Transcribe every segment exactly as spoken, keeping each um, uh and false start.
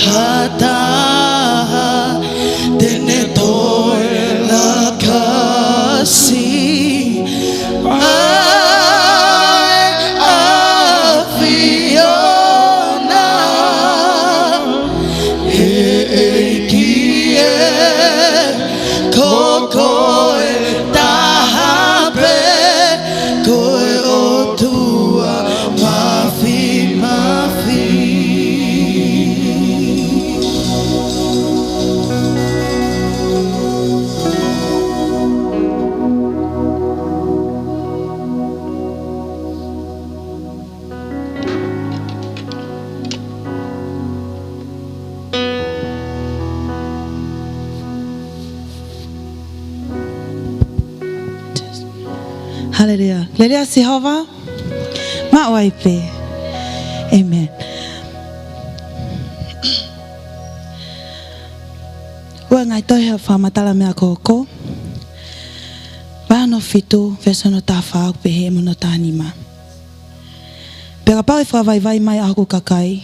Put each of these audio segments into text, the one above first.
ha taha te ne toe lakasi ʻa e ʻAfiona. ʻEiki ē, ko koe taha pē, ko e ʻOtua māfimafi. Haleluia. Haleluia, Sihova. Maʻu ai pē. ʻĒmeni. ʻUa e ngaahi tohi ʻo e Fakamatala Meʻa Hokohoko, vahe hono fitu, veesi hono taha fā ʻoku pehē mo hono taha nima: Pea kapau ʻe fakavaivai mai ʻa hoku kakai,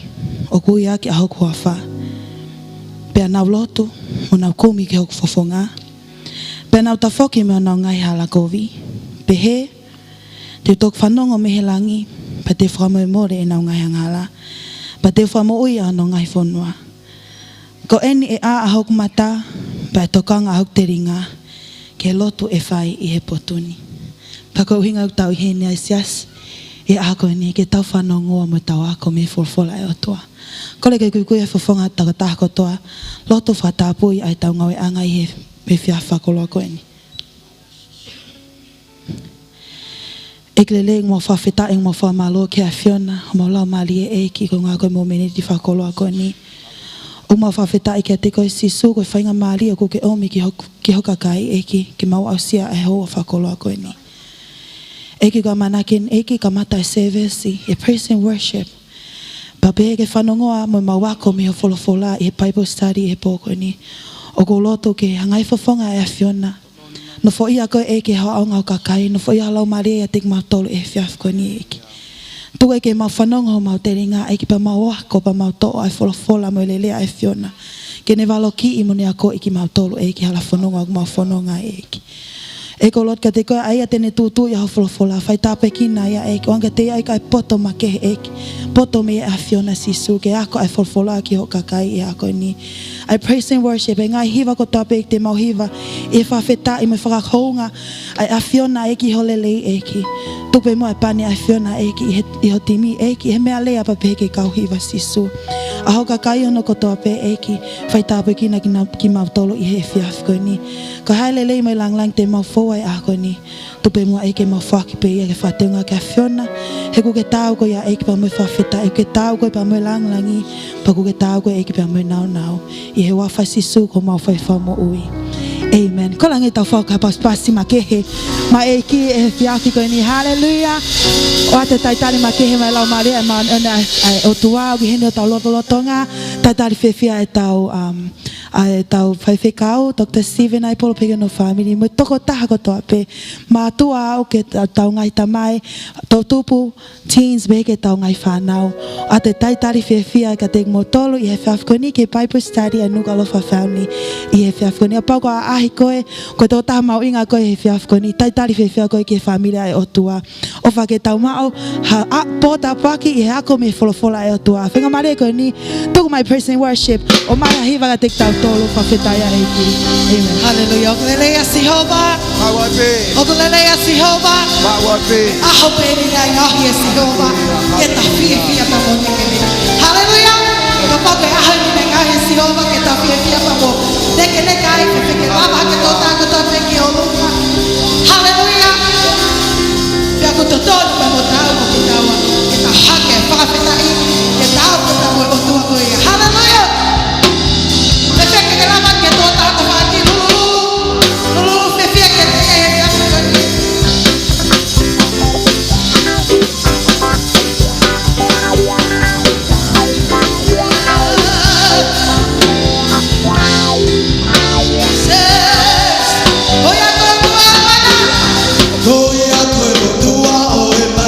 ʻoku ui ʻaki ʻa hoku huafa, pea nau lotu, mo nau kumi ki hoku fofonga, pea nau tafoki mei honau ngaahi hala kovi, pehē te u toki fanongo mei he langi, pea te u fakamolemole ʻenau ngaahi angahala, pea te u fakamoʻui ʻa honau ngaahi fonua. Ko eni ʻe ʻā ʻa hoku mata, pea ʻe tokanga ʻa hoku telinga ki he lotu ʻe fai ʻi he potu ni. Pea ko e ʻuhinga ʻoku tau ʻi heni ai, siasi, ʻi he ʻaho ko eni, ke tau fanongoa mo tau ako mei he folofola ʻa e ʻOtua. Kole ke kuikui e fofonga ʻo e tokotaha kotoa, lotu fakatapui ʻa ʻetau ngāueʻanga ʻi he efiafi fakakoloa ko eni. ʻEiki lelei, ʻoku mau fakafetaʻi, ʻoku mau fakamālō ki he ʻAfiona, ʻoku mau laumālie ʻEiki, ko e ngāue ko ē mōmeniti fakakoloa ko eni. ʻOku mau fakafetaʻi kiate koe Sīsū, ko e faingamālie ʻoku ke ʻomi ki hoku, ki ho kakai ʻEiki, ke mau aʻusia ʻa e houa fakakoloa ko eni. ʻEiki, ko e ʻamanaki eni ʻEiki, kamata e service ʻi he praise and worship. Pea pehē ke fanongoa mo mau ako mei ho folofola ʻi he Bible study ʻi he pō ko eni. ʻOku ou lotu ke hanga ʻe he fofonga ʻo e ʻAfiona, nofoʻia koe ʻEiki ho ʻaonga ʻo e kakai, nofoʻia ho Laumālie ʻiate kimautolu ʻi he efiafi ko eni ʻEiki. Tuku ʻEiki ke mau fanongo homau telinga ʻEiki, pea mau ako, pea mau toʻo ʻa e folofola mo e lelei ʻa e ʻAfiona, ke ne valokiʻi mo ne akoʻi kimautolu ʻEiki he hala fononga ʻoku mau fononga ai ʻEiki. ʻEiki, ʻoku ou lotu kiate koe, ʻa ia te ne tūtuuʻi ʻa ho folofola, fai tāpuekina ia ʻEiki, ʻoange kiate ia ʻa e poto makehe ʻEiki, poto mei he ʻAfiona Sīsū, ke ako ʻa e folofola ki ho kakai ʻi he ʻaho ko eni. ʻA e praise and worship, ʻa e ngaahi hiva kotoa pē ʻEiki te mau hiva ʻi he fakafetaʻi mo e fakahounga ʻa e ʻAfiona ʻEiki, ho lelei ʻEiki. Tuku pē muʻa e pani ʻa e ʻAfiona ʻEiki ʻi he, ʻi ho timi ʻEiki, ʻi he meʻalea pea pehē ki he kau hiva Sīsū. ʻA ho kakai hono kotoa pē ʻEiki, fai tāpuekina kina, kimautolu ʻi he efiafi ko eni. Ko e hā e lelei mo e lāngilangi te mau foua he ʻaho ko eni, tuku pē muʻa ʻEiki ke mau foaki pē ia ke fakateunga ki he ʻAfiona, he ʻoku ke taau koe ia ʻEiki pea mo e fakafetaʻi, ʻoku ke taau koe pea mo e lāngilangi, pea ʻoku ke taau koe ʻEiki pea mo e nāunau. ʻI he huafa ʻo Sīsū ko homau faifakamoʻui. ʻĒmeni. Kole ange ke tau fai ha pasipasi makehe maʻa e ʻEiki he efiafi ko eni. Haleluia. ʻOatu e talitali makehe maʻa e Laumālie ʻa e māʻoniʻoni ʻa e, ʻa e ʻOtua ʻoku ʻi heni ʻi hotau lotolotonga. Talitali fiefia ʻetau, um, ʻa ʻetau faifekau, Doctor Steven Aipolo pea mo hono fāmili, mo e tokotaha kotoa pē, mātuʻa, ʻoku ke ta-, tau ngaahi tamai, toʻutupu, teens, pehē ki heʻetau ngaahi fānau. ʻOatu e talitali fiefia kiate kimoutolu ʻi he efiafi ko eni ki he Bible study ʻa e Nukuʻalofa Family ʻi he efiafi ko eni. Kapau kuo ʻaʻahi koe, ko e tokotaha mahuʻinga koe he efiafi ko eni, talitali fiefia koe ki he fāmili ʻa e ʻOtua. ʻOfa ke tau maʻu ha, ʻa, pō tāpuaki ʻi he ako mei he folofola ʻa e ʻOtua. Faingamālie ko eni, tuku mai praise and worship, ʻomai ha hiva kiate kitautolu, fakafetaʻi ʻa e ʻEiki. ʻĒmeni. Haleluia. ʻOku lelei ʻa Sihova. Maʻu ai pē. ʻOku lelei ʻa Sihova. Maʻu ai pē. ʻAho pē ʻeni naʻe ngaohi ʻe Sihova ke ta fiefia pea mo nekeneka. Haleluia. Kapau ko e ʻaho ʻeni naʻe ngaohi ʻe Sihova ke ta fiefia pea mo nekeneka ai, fefeka lava hake tō tākoto pē ki ʻolunga. Haleluia. Pea ʻoku totonu pea mo taau mo kitaua ke ta hake fakafetaʻi, ke ta ʻofa pea mo e ʻOtua ko ia. Haleluia. Fefeka ke lava hake tō tākoto pē ki ʻolunga. Lulululu fiefia kiate ia he efiafi ko eni. Ko ia ko e ʻOtua ʻo e mana. Ko ia ko e ʻOtua ʻo e mana.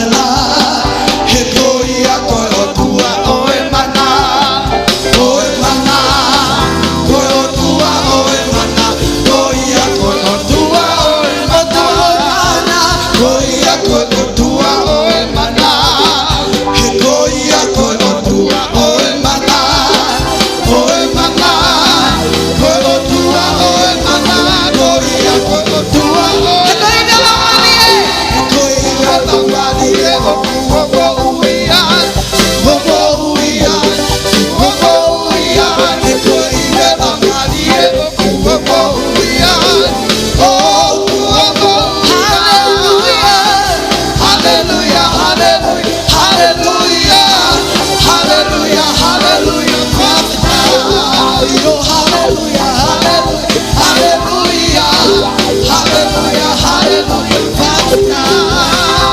Hallelujah, hallelujah, hallelujah, hallelujah, hallelujah. Hallelujah, hallelujah, hallelujah, hallelujah, hallelujah.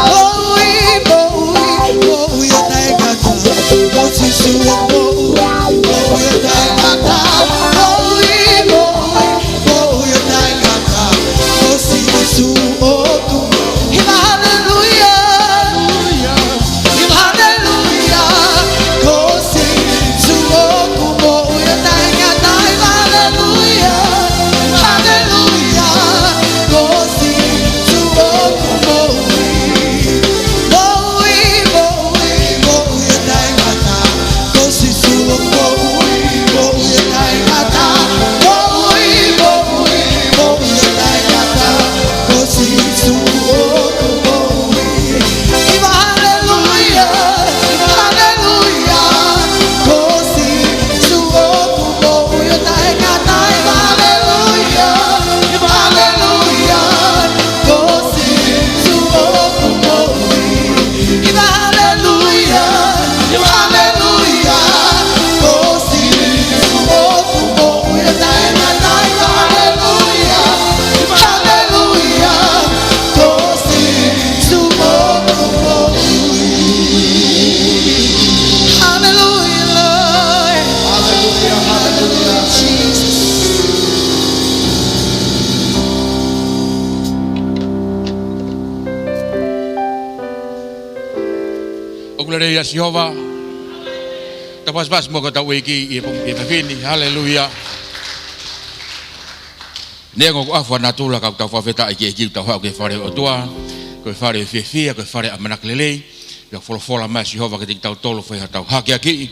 Moʻui, moʻui, moʻui ʻo taʻengata. Ko Sīsū ʻoku moʻui, moʻui ʻo taʻengata. Moʻui, moʻui, moʻui ʻo taʻengata. Ko Sīsū ʻoku moʻui. Hiva haleluia. Hiva haleluia. Ko Sīsū ʻoku moʻui ʻo taʻengata. Hiva haleluia. Haleluia. Ko Sīsū ʻoku moʻui. Moʻui, moʻui, moʻui ʻo taʻengata. Ko Sīsū ʻoku moʻui, moʻui ʻo taʻengata. Moʻui, moʻui, moʻui ʻo taʻengata. Ko Sīsū ʻoku moʻui. Hiva haleluia, haleluia. Ko Sīsū ʻoku moʻui ʻo taʻengata. Hiva haleluia, haleluia. Ko Sīsū ʻoku moʻui. Hiva haleluia, haleluia. Ko Sīsū ʻoku moʻui ʻo taʻengata. Hiva haleluia, haleluia. Ko Sīsū ʻoku moʻui. Hallelujah, Lord. Hallelujah, hallelujah. Jesus. ʻOku lelei ʻa Sihova. Tau pasipasi mo hotau ʻEiki ʻi he pongipongi ni. Haleluia. Neongo ko e ʻaho natula ka tau fakafetaʻi ki he ʻEiki ʻoku tau haʻu ki he fale ʻo e ʻOtua. Ko e fale fiefia, ko e fale ʻamanaki lelei. Pea folofola mai ʻa Sihova kiate kitautolu, fai hotau hakeakiʻi,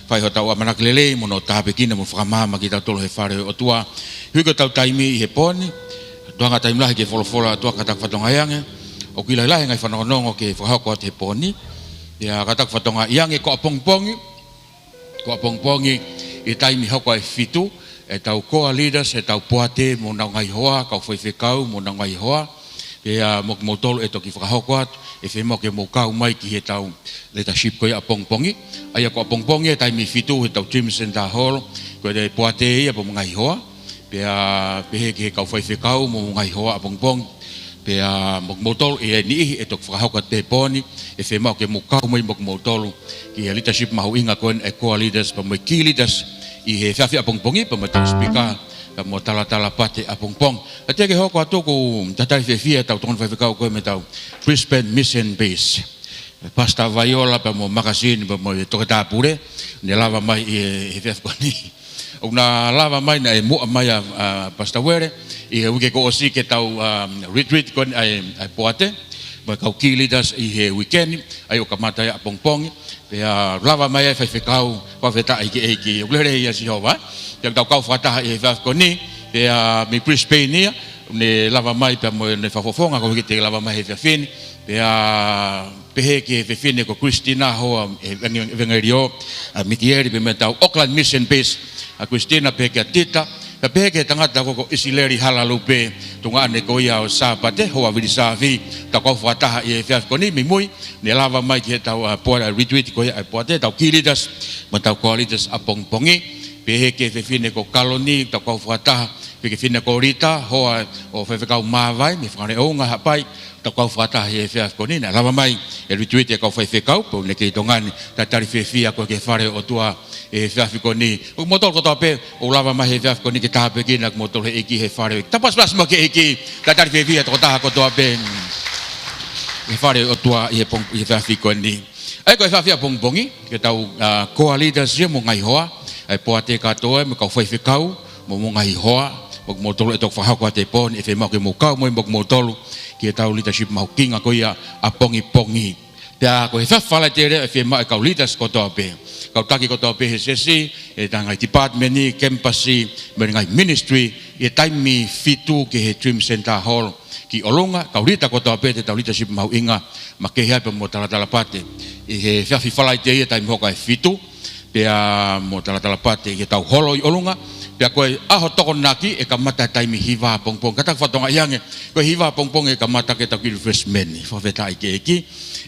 fai hotau ʻamanaki lelei, mo hono tāpuekina mo fakamaama kitautolu he fale ʻo e ʻOtua. Hili ko ʻetau taimi ʻi he pō ni, tuʻunga taimi lahi ki he folofola ʻa e ʻOtua, kātaki fakatokangaʻi ange ʻoku lahilahi e ngaahi fanongonongo ke fakahoko atu he pō ni. Pea kātaki fakatokangaʻi ange ko ʻapongipongi, ko ʻapongipongi ʻi he taimi hoko ʻa e fitu, ʻetau core leaders, ʻetau poate mo honau ngaahi hoa, kau faifekau mo honau ngaahi hoa. Pea mo kimoutolu ʻe toki fakahoko atu, ʻe fiemaʻu ke mou kau mai ki heʻetau leadership ko ia ʻapongipongi. ʻA ia ko ʻapongipongi ʻi he taimi fitu heʻetau Dream Center Hall, ko e poate ia pea mo e ngaahi hoa. Pea pehē ki he kau faifekau mo e ngaahi hoa ʻapongipongi. Pea mo kimoutolu ʻe niʻihi ʻe toki fakahoko atu he pō ni, ʻe fiemaʻu ke mou kau mai mo kimoutolu ki he leadership mahuʻinga ko eni ʻa e core leaders pea mo e key leaders ʻi he efiafi ʻapongipongi pea mo ʻetau speaker pea mo e talatala pate ʻapongipongi. Kae teʻeki ke hoko atu, ʻoku talitali fiefia ʻetau tokoni faifekau ko ē mei heʻetau Brisbane Mission Base. Pastor Vaiola pea mo Makasini pea mo e Toketā Pule, ne lava mai ʻi he, he efiafi ko eni. ʻOku na lava mai, naʻe muʻa mai ʻa, ʻa Pastor Uele ʻi he uike kuo ʻosi ki heʻetau, um, retreat ko eni ʻa e, ʻa e poate, mo e kau key leaders ʻi he uike ni, ʻa ia ʻoku kamata ia ʻapongipongi. Pea lava mai ʻa e faifekau, fakafetaʻi ki he ʻEiki, ʻoku lelei ʻa Sihova. Pea tau kau fakataha ʻi he efiafi ko eni, pea mei Brisbane ia, ne lava mai pea mo ʻene fakafofonga, ko e uike te lava mai he efiafi ni. Pea pehē ki he fefine ko Christina, hoa ʻevange-, ʻevangeliō ʻa Mikieli, pea mei heʻetau Auckland Mission Base, ʻa Christina, pehē kia Tita, pea pehē ki he tangata ko, ko ʻIsileli Halalupe, tuongaʻane ko ia ʻo Sāpate, hoa vili sāfi, tau kau fakataha ʻi he efiafi ko eni. Mei mui, ne lava mai ki heʻetau, ʻa, poate, retreat ko ia ʻa e poate, ʻetau key leaders mo ʻetau core leaders ʻapongipongi. Pehē ki he fefine ko Kaloni, tau kau fakataha, pehē ki he fefine ko Lita, hoa ʻo Faifekau Māvai mei Fakaneʻounga, Haʻapai, tau kau fakataha he efiafi ko eni. Naʻe lava mai he retreat e kau faifekau, pea ʻoku ne kei Tonga ni. Talitali fiefia koe ki he fale ʻo e ʻOtua he efiafi ko eni. ʻOku mou tolu kotoa pē ʻoku lava mai he efiafi ko eni ke tāpuekina kimoutolu he ʻEiki he fale. Tau pasipasi mo e ʻEiki, talitali fiefia tokotaha kotoa pē he fale ʻo e ʻOtua ʻi he pong-, ʻi he efiafi ko eni. ʻA ia ko e efiafi ʻapongipongi, ko ʻetau, ʻa, core leaders ia mo e ngaahi hoa ʻa e poate kātoa, mo e kau faifekau mo, mo e ngaahi hoa, mo kimoutolu ʻe toki fakahoko atu he pō ni, ʻe fiemaʻu ke mou kau mai mo kimoutolu ki heʻetau leadership mahuʻinga ko ia ʻapongipongi. Pea ko e efiafi Falaite leva ʻe fiemaʻu e kau leaders kotoa pē, kau taki kotoa pē he siasi, ʻetau ngaahi department, campus, mo e ngaahi ministry, ʻi he taimi fitu ki he Dream Center Hall ki ʻolunga, kau leader kotoa pē ʻetau leadership mahuʻinga, makehe ai pea mo e talatala pate. ʻI he efiafi Falaite ia taimi hoko ʻa e fitu, pea mo e talatala pate ʻi heʻetau holo ʻi ʻolunga, Pea ko e ʻaho Tokonaki ʻe kamata taimi hiva pongipongi. Kātaki fakatokangaʻi ange, ko e hiva pongipongi ʻe kamata ke tau kiʻi refreshment. Fakafetaʻi ki he ʻEiki.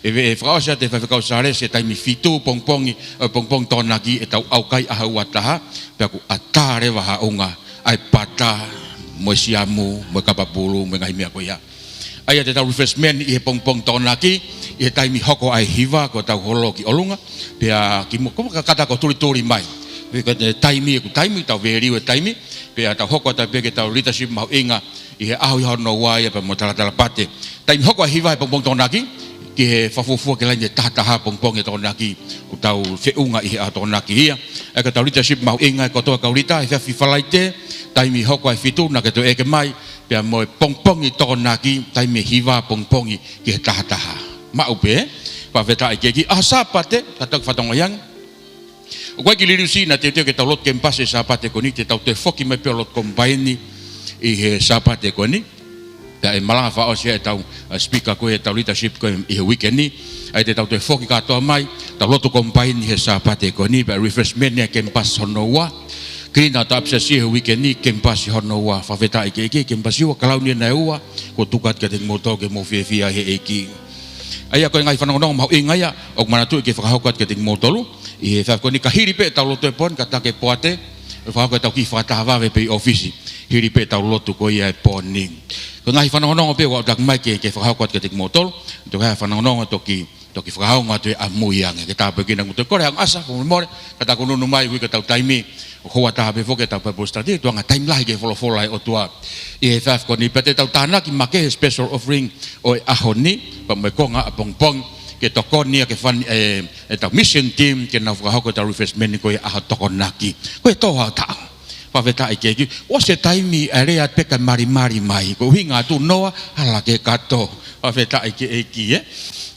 ʻE, ʻe fakaʻosi atu ʻe Faifekau Sālesi he taimi fitu pongipongi, ʻo e pongipongi Tokonaki ʻetau ʻaukai ʻaho ua taha, pea ʻoku ʻatā leva ha ʻunga, ʻa e pata, mo e siamu, mo e kapa pulu, mo e ngaahi meʻa ko ia. ʻA ia te tau refreshment ʻi he pongipongi Tokonaki, ʻi he taimi hoko ai e hiva, ko ʻetau holo ki ʻolunga, pea kimuʻa, ko e kātaki ʻo tulituli mai. Pea ko e taimi, ʻoku taimi, tau value e taimi, pea tau hoko atu pē ke tau leadership mahuʻinga, ʻi he ʻaho ia hono ua ia pea mo Talatala Pate. Taimi hoko ai e hiva he pongipongi Tokonaki, ki he fakafuofua ki he laine tahataha pongipongi e Tokonaki, ʻoku tau feʻunga ʻi he ʻaho Tokonaki ia. ʻA ia ko ʻetau leadership mahuʻinga ʻa e kotoa kau leader, he efiafi Falaite, taimi hoko ai e fitu, naʻa ke toe ʻeke mai, pea mo e pongipongi Tokonaki, taimi hiva pongipongi ki he tahataha. Maʻu pē, fakafetaʻi ki he ʻEiki. ʻAho Sāpate, kātaki fakatokangaʻi ange, ʻoku ʻi ai e kiʻi liliu siʻi naʻa teuteu ke tau lotu kemipasi he Sāpate ko eni, te tau toe foki mai pē ʻo lotu combine ʻi he Sāpate ko eni. Pea ʻe malanga fakaʻosi ʻetau, uh, speaker ko ē, ʻetau leadership ko ē ʻi he uike ni. ʻA ia te tau toe foki kātoa mai, tau lotu combine he Sāpate ko eni, pea refreshment ia kemipasi hono ua. Clean out ʻa e ʻapisiasi he uike ni, kemipasi hono ua. Fakafetaʻi ki he ʻEiki, kemipasi ua, kalauni ʻe ua, kuo tuku atu kiate kimoutolu ke mou fiefia he ʻEiki. ʻA ia ko e ngaahi fanongonongo mahuʻinga ia ʻoku manatuʻi ke fakahoko atu kiate kimoutolu ʻi he efiafi ko eni, ka hili pē ʻetau lotu he pō ni, kātaki poate, ʻe fakahoko ʻetau kiʻi fakataha vave pē ʻi ʻōfisi, hili pē ʻetau lotu ko ia he pō ni. Ko e ngaahi fanongonongo pē ʻoku ou taki mai ke, ke fakahoko atu kiate kimoutolu, toki ʻai ha fanongonongo toki, toki fakaongo atu ʻi ʻamui ange, ke tāpuekina kimoutolu. Kole ha ʻaso, fakamolemole, kātaki ʻo ʻunu mai, ʻoku ʻi ai ʻetau taimi, ʻoku ʻoatu pē foki ʻetau Bible study, tuʻunga taimi lahi ke folofola e ʻOtua ʻi he efiafi ko eni. Pea te tau tānaki makehe he special offering ʻo e ʻaho ni, pea mo e konga ʻapongipongi, ke tokoni ia ke fund e, ʻetau mission team, ke nau fakahoko ʻetau refreshment ko ia ʻaho Tokonaki. Ko e tō ha taʻu. Fakafetaʻi ki he ʻEiki. ʻOsi e taimi ʻa e lea pē kae malimali mai. Ko e ʻuhinga atu Noa, hala ke kato. Fakafetaʻi ki he ʻEiki, ē.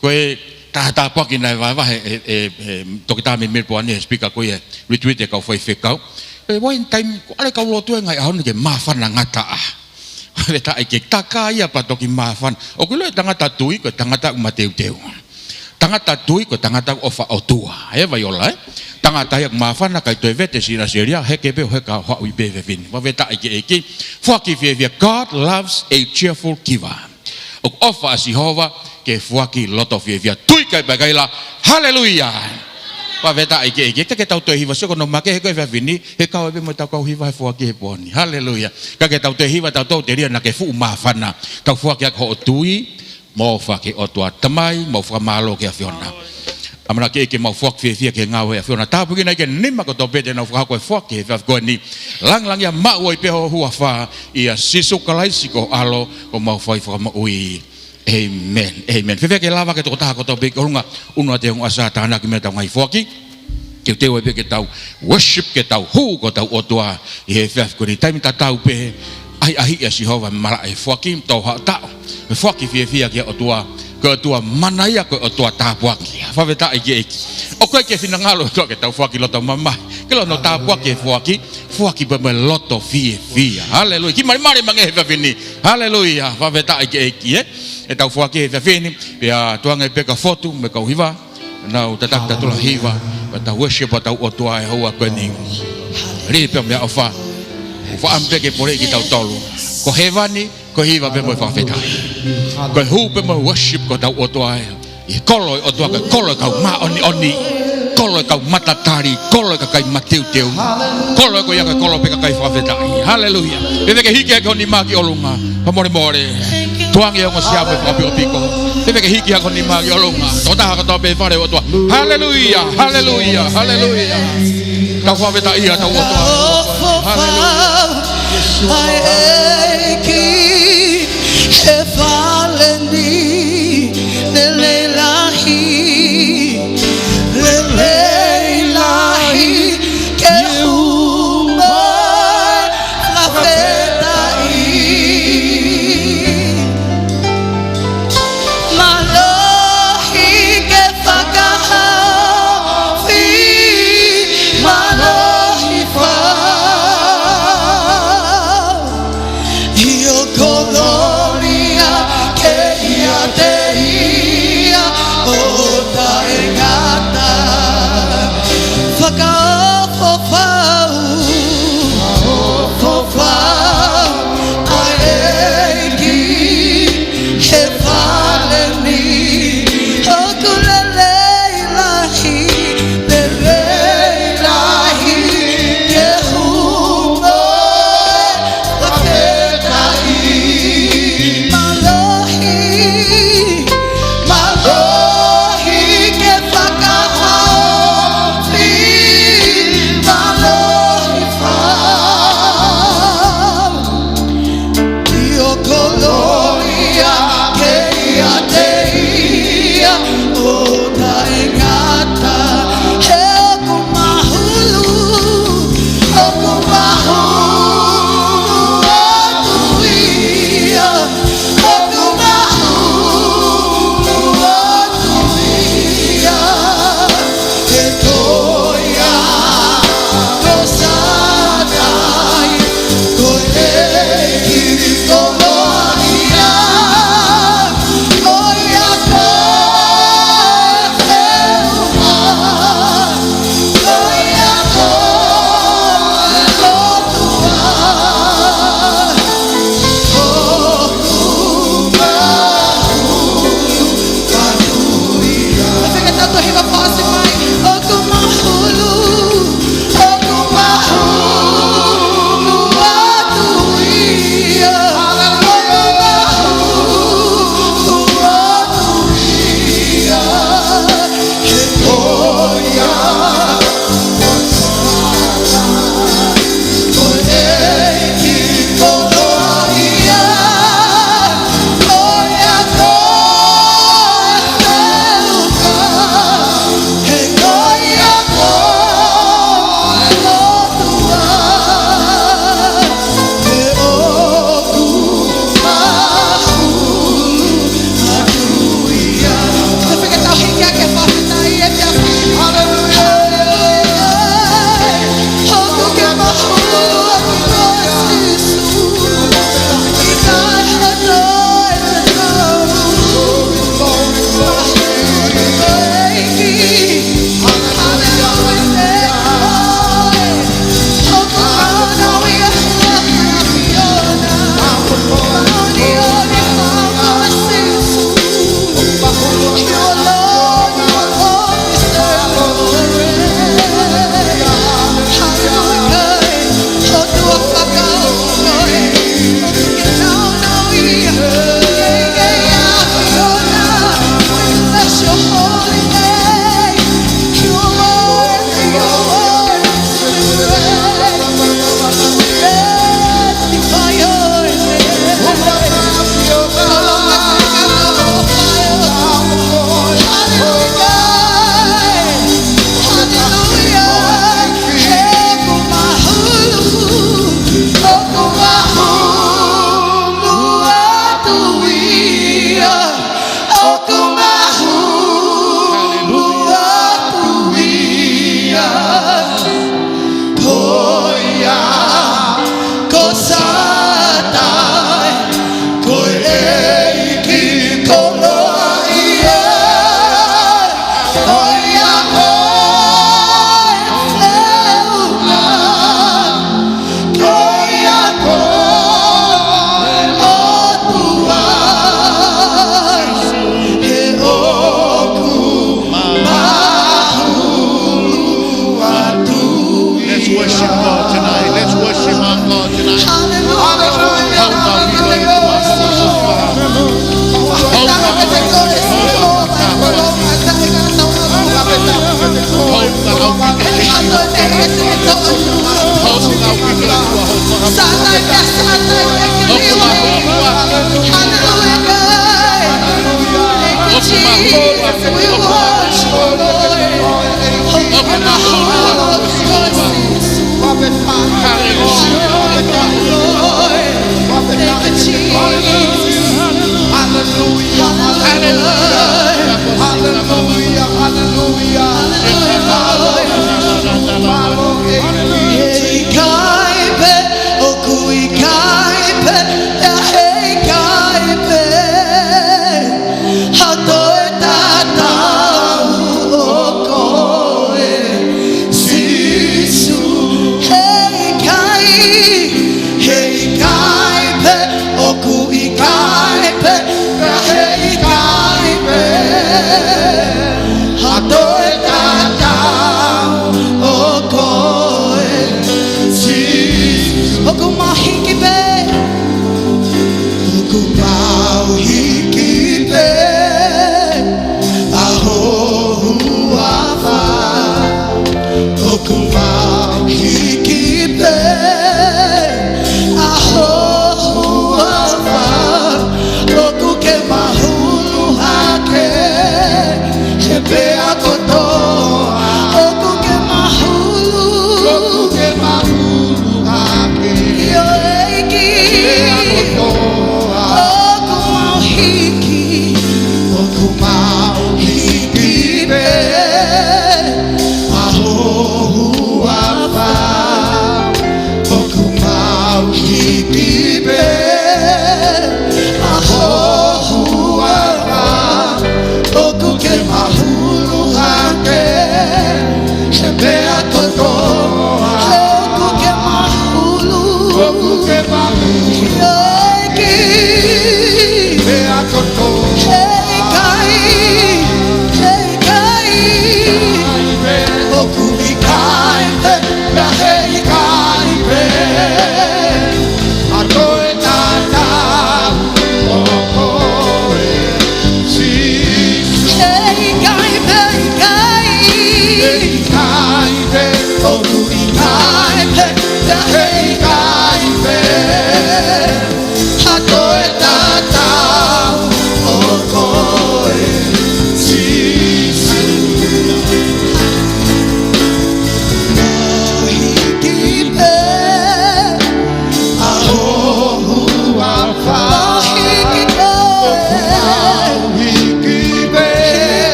Ko e tā-, tāpuaki naʻe vahevahe ʻe, ʻe, ʻe Toketā Meimei Poani, he speaker ko ia, retreat ʻa e kau faifekau. ʻE, ʻi ai e taimi, ko e ʻalu e kau lotu he ngaahi ʻaho ni ke māfana ngataʻa. Fakafetaʻi ki he ʻEiki, taka ia pea toki māfana. ʻOku ʻilo e tangata tui, ko e tangata ʻoku mateuteu. Tangata tui, ko e tangata ʻoku ʻofa ʻOtua. ʻE vai ola, ē? Tangata ia ʻoku māfana, ʻikai toe vete siʻi ʻinaseli ia, heke pē ʻo heka ʻo haʻu pē he efiafi ni. Fakafetaʻi ki he ʻEiki. Foaki fiefia, God loves a cheerful giver. ʻOku ʻofa ʻa Sihova ki he foaki loto fiefia. Tui kae pehē kaila, haleluia. Fakafetaʻi ki he ʻEiki. Ka ke tau toe hiva, sio ko hono makehe ko e efiafi ni, he kau ai pē mo ʻetau kau hiva he foaki he pō ni. Haleluia. Ka ke tau toe hiva, tau toe telia naʻa ke fuʻu māfana. Tau foaki ʻaki hoʻo tui, mo e ʻofa ki he ʻOtua. Tamai, mau fakamālō ki he ʻAfiona. ʻAmanaki ke mau foaki fiefia ki he ngāue ʻa e ʻAfiona. Tāpuekina ʻEiki e nima kotoa pē te nau fakahoko e foaki he efiafi ko eni. Langilangiʻia, maʻu ai pē ho huafa, ʻia Sīsū Kalaisi ko ho ʻAlo, ko homau fai fakamoʻui. ʻĒmeni. ʻĒmeni. Fēfē ke lava ke tokotaha kotoa pē ki ʻolunga, ʻunu atu e ongo ʻasa, tānaki mai ʻetau ngaahi foaki. Teuteu ai pē ke tau worship, ke tau hū ki hotau ʻOtua ʻi he efiafi ko eni. Taimi tatau pē, ʻahiʻahiʻi ʻa Sihova he malaʻe foaki, tō haʻo taʻu. Mo e foaki fiefia ki he ʻOtua, ko e ʻOtua mana ia, ko e ʻOtua tāpuaki. Fakafetaʻi ki he ʻEiki. ʻOku ʻikai ke finangalo e ʻOtua ke tau foaki loto mamahi. Ke ʻilo hono tāpuaki e foaki, foaki pē mo e loto fiefia. Haleluia. Kiʻi malimali ange he efiafi ni. Haleluia. Fakafetaʻi ki he ʻEiki, ē. ʻEtau foaki he efiafi ni, pea tuku ange pē kia Fotu mo e kau hiva, nau tataki ʻetau tula hiva, pea tau worship ʻetau ʻOtua he houa ko eni. Lī pē meʻaʻofa. ʻOku ou fakaʻamu pē ke poleʻi kitautolu. Ko hēvani, ko e hiva pē mo e fakafetaʻi. Ko e hū pē mo e worship ki hotau ʻOtua ē. ʻI he kolo ʻo e ʻOtua, ko e kolo ʻo e kau māʻoniʻoni. Kolo ʻo e kau matatali, kolo ʻo e kakai mateuteu. Kolo ē ko ia ko e kolo pē kakai fakafetaʻi. Haleluia. Fēfē ke hiki hake ho nima ki ʻolunga. Fakamolemole. Tuku ange e ongo sea mo e fakapikopiko. Fēfē ke hiki hake ho nima ki ʻolunga. Tokotaha kotoa pē he fale ʻo e ʻOtua. Haleluia. Haleluia. Haleluia. Tau fakafetaʻi ʻetau ʻOtua. Haleluia. ʻA e ʻEiki he fale ni, lelei lahi, lelei lahi, ke hū mo e fakafetaʻi. Mālohi ke fakahaofi, mālohi fau. ʻIo, kolōlia ke ʻiate ia. Ko e hiva fasi mai, ʻoku mahulu, ʻoku mahulu atu ia, ʻoku mahulu atu ia, he ko ia, ko e ʻEiki kotoa ia, ko ia ko e ʻEiki, he ko ia ko e ʻOtua, he ʻoku mahulu atu ia. Tau fakatau hiki ake e fakafetaʻi ʻi he efiafi ni. Haleluia. ʻOku ke mahulu ʻa koe Sīsū. ʻOku mahulu atu ia, ko ia ko Sātai, ko e ʻEiki kotoa ia, ko ia ko e feʻunga, ko ia ko e ʻOtua, he ʻoku mahulu atu ia. Let's worship God tonight. Let's worship our God tonight. Hallelujah. Hallelujah. Hallelujah. Thank you, Jesus. We worship you, Lord. Hallelujah. Thank you, Jesus. Hallelujah, hallelujah, hallelujah, hallelujah. ʻIkai pē, ʻoku ʻikai pē, ʻe ʻikai pē ha toe tatau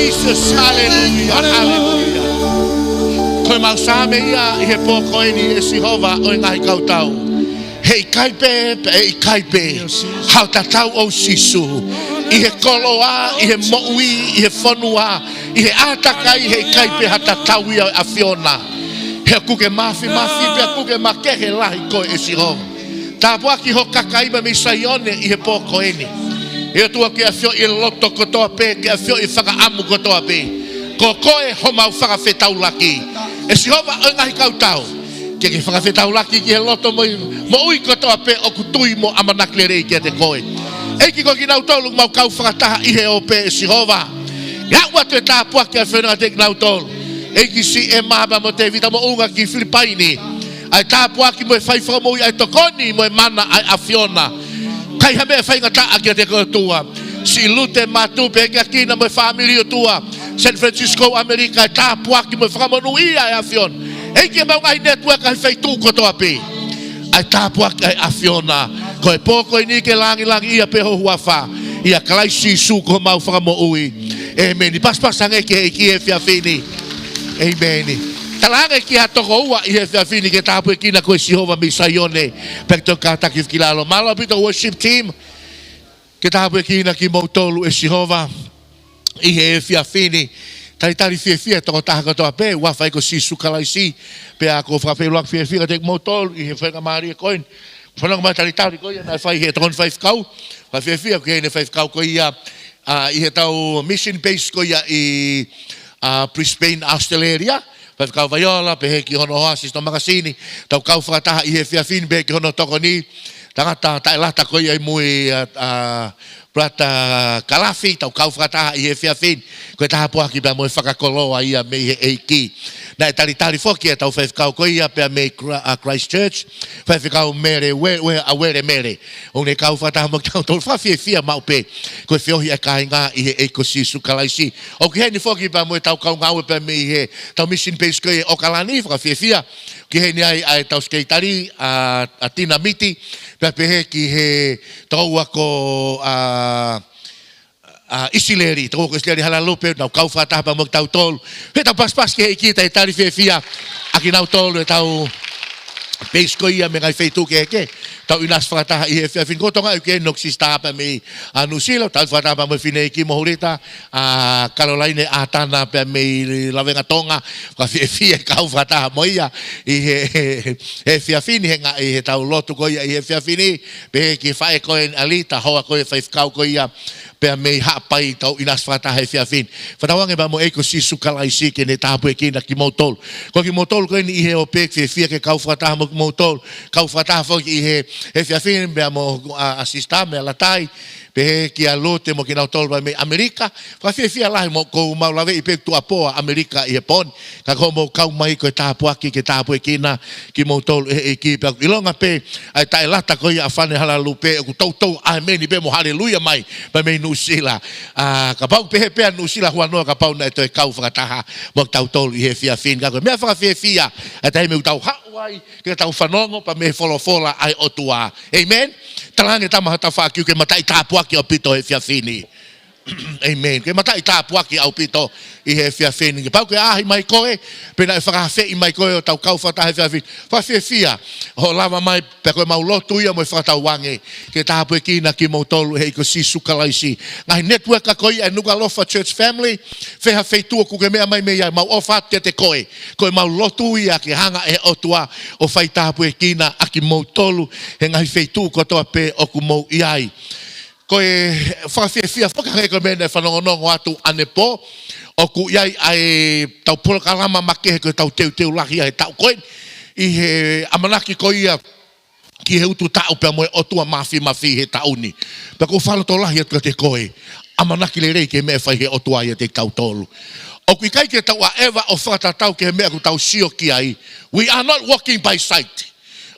Jesus, haleluia, haleluia. Ko e mau saame ia ʻi he pō ko eni, ʻe Sihova ʻo e ngaahi kautau. He ʻikai pē, pea ʻe ʻikai pē ha tatau ʻo Sīsū ʻi he koloa, ʻi he moʻui, ʻi he fonua, ʻi he ʻātakai, he ʻikai pē ha tatau ia ʻo e ʻAfiona. He ʻoku ke māfimafi pea ʻoku ke makehe lahi koe, ʻe Sihova. Tāpuaki ho kakai mei Saione ʻi he pō ko eni. ʻE ʻOtua, ke ʻafioʻi e loto kotoa pē, ke ʻafioʻi e fakaʻamu kotoa pē. Ko koe homau fakafetaulaki, ʻe Sihova ʻo e ngaahi kautau. Ke ke fakafetaulaki ki he loto mo e moʻui kotoa pē ʻoku tui mo ʻamanaki lelei kiate koe. ʻEiki, ko kinautolu ʻoku mau kau fakataha ʻi he ope, ʻe Sihova, ʻe aʻu atu e tāpuaki ʻa e ʻAfiona kiate kinautolu. ʻEiki, siʻi ʻEma pea mo Tēvita Moʻunga ki Filipaini, ʻa e tāpuaki mo e fai fakamoʻui, ʻa e tokoni mo e mana ʻa e ʻAfiona. ʻIkai ha meʻa faingataʻa kiate koe, ʻOtua. Siʻi Lute Matu pea ʻikai ke ʻalu mo e fāmili, ʻOtua, San Francisco, ʻAmelika, ʻa e tāpuaki mo e fakamonūʻia ʻa e ʻAfiona. ʻEiki, ʻemau ngaahi network ʻi he feituʻu kotoa pē, ʻa e tāpuaki ʻa e ʻAfiona. Ko e pō ko eni ke langilangiʻia pē ho huafa, ʻia Kalaisi Sīsū ko homau Fakamoʻui. ʻEmeni. Pasipasi ange ki he ʻEiki he efiafi ni. ʻEmeni. Talaange ki ha toko ua ʻi he efiafi ni ke tāpuekina koe ʻe Sihova mei Saione, pea ke toe kātaki ki lalo. Mālō ʻaupito worship team. Ke tāpuekina kimoutolu ʻe Sihova ʻi he efiafi ni. Talitali fiefia e tokotaha kotoa pē, huafa ia ko Sīsū Kalaisi. Pea ʻoku ou fakafeʻiloaki fiefia kiate kimoutolu ʻi he faingamālie ko eni. Fanongo mai talitali ko ia naʻe fai he tokoni faifekau. Fakafiefia ki heʻene faifekau ko ia, ʻa, ʻi heʻetau mission base ko ia ʻi, ʻa, Brisbane, Australia. Faifekau Vaiola, pehē ki hono hoa, Sister Makasini, tau kau fakataha ʻi he efiafi ni, pehē ki hono tokoni, tangata taʻelata ko ia ʻi mui, ʻa, ʻa, Brother Kalafi, tau kau fakataha ʻi he efiafi ni. Ko e tāpuaki pea mo e fakakoloa ia mei he ʻEiki. Naʻe talitali foki ʻetau faifekau ko ia pea mei Chri-, ʻa, Christchurch, Faifekau Mele, Ue-, Ue-, ʻa, Uele Mele. ʻOku ne kau fakataha mo kitautolu, fakafiefia maʻu pē. Ko e feohi ʻa e kāinga ʻi he ʻEiki ko Sīsū Kalaisi. ʻOku ʻi heni foki pea mo ʻetau kau ngāue pea mei heʻetau mission base ko ē ʻi ʻOkalani, fakafiefia. ʻOku ʻi heni ai ʻa ʻetau sekelitali, ʻa, ʻa Tina Miti, pea pehē ki he tokoua ko, ʻa, ʻa ʻIsileli, tokoua ko ʻIsileli Halalupe, nau kau fakataha pea mo kitautolu. Heʻetau pasipasi ki he ʻEiki, talitali fiefia ʻa kinautolu ʻetau base ko ia mei he ngaahi feituʻu kehekehe. Tau ʻinasi fakataha ʻi he efiafi ni. Ko Tonga ʻoku ʻi heni hoku sister pea mei, ʻa, Nuʻusila, tau fakataha pea mo e fineʻeiki Mohulita, ʻa, Kalolaine ʻAtana pea mei Lavengatonga, fakafiefia e kau fakataha mo ia ʻi he, he, he efiafi ni, he nga-, ʻi heʻetau lotu ko ia ʻi he efiafi ni, pehē ki he faʻē ko eni ʻa Lita, hoa ko ia e faifekau ko ia, pea mei Haʻapai, tau ʻinasi fakataha he efiafi ni. Fakatauange pea mo e ʻEiki ko Sīsū Kalaisi ke ne tāpuekina kimoutolu. Ko kimoutolu ko eni ʻi he ope, fiefia ke kau fakataha mo kimoutolu. Kau fakataha foki ʻi he, he efiafi ni pea mo, ʻa, ʻa Sister Mele Latai, pehē kia Lute mo kinautolu pea mei ʻAmelika. Fakafiefia lahi mo, ʻoku mau laveʻi pē tuʻuapō ʻa ʻAmelika ʻi he pō ni. Ka ko hoʻomou kau mai ko e tāpuaki ke tāpuekina kimoutolu ʻe he ʻEiki. Pea ʻoku ʻilonga pē ʻa e taʻelata ko ia ʻa Fane Halalupe, ʻoku toutou ʻāmeni pē mo haleluia mai pea mei Nuʻusila. ʻA, kapau pehē pē ʻa Nuʻusila huanoa kapau naʻe toe kau fakataha mo kitautolu ʻi he efiafi ni. Ka ko e meʻa fakafiefia ʻa e taimi ʻoku tau haʻu ai ke tau fanongo pea mei he folofola ʻa e ʻOtua. ʻĒmeni. Talaange tama ho tafaʻaki, ʻoku ke mataʻi tāpuaki ʻaupito he efiafi ni. ʻĒmeni. Ke mataʻi tāpuaki ʻaupito ʻi he efiafi ni. Kapau ʻoku ke ʻaʻahi mai koe, pe naʻe fakaafeʻi mai koe ʻo tau kau fakataha he efiafi ni, fakafiefia hoʻo lava mai, pea ko ʻemau lotu ia mo e fakatauange ke tāpuekina kimoutolu ʻe he ʻEiki ko Sīsū Kalaisi. Ngaahi network ko ia ʻa e Nukuʻalofa Church Family, fē ha feituʻu ʻoku ke meʻa mai mei ai, mau ʻofa atu kiate koe. Ko ʻemau lotu ia ke hanga ʻe he ʻOtua ʻo fai tāpuekina ʻa kimoutolu he ngaahi feituʻu kotoa pē ʻoku mou ʻi ai. Ko e fakafiefia foki, hangē ko e meʻa naʻe fanongonongo atu ʻanepō, ʻoku ʻi ai ʻa ʻetau polokalama makehe ko ʻetau teuteu lahi ʻa e taʻu ko eni ʻi he ʻamanaki ko ia ki he ututaʻu pea mo e ʻOtua Māfimafi he taʻu ni. Pea ʻoku ou fakalotolahi atu kiate koe, ʻamanaki lelei ki he meʻa ʻe fai ʻe he ʻOtua ʻiate kitautolu. ʻOku ʻikai ke tau ʻaʻeva ʻo fakatatau ki he meʻa ʻoku tau sio ki ai. We are not walking by sight.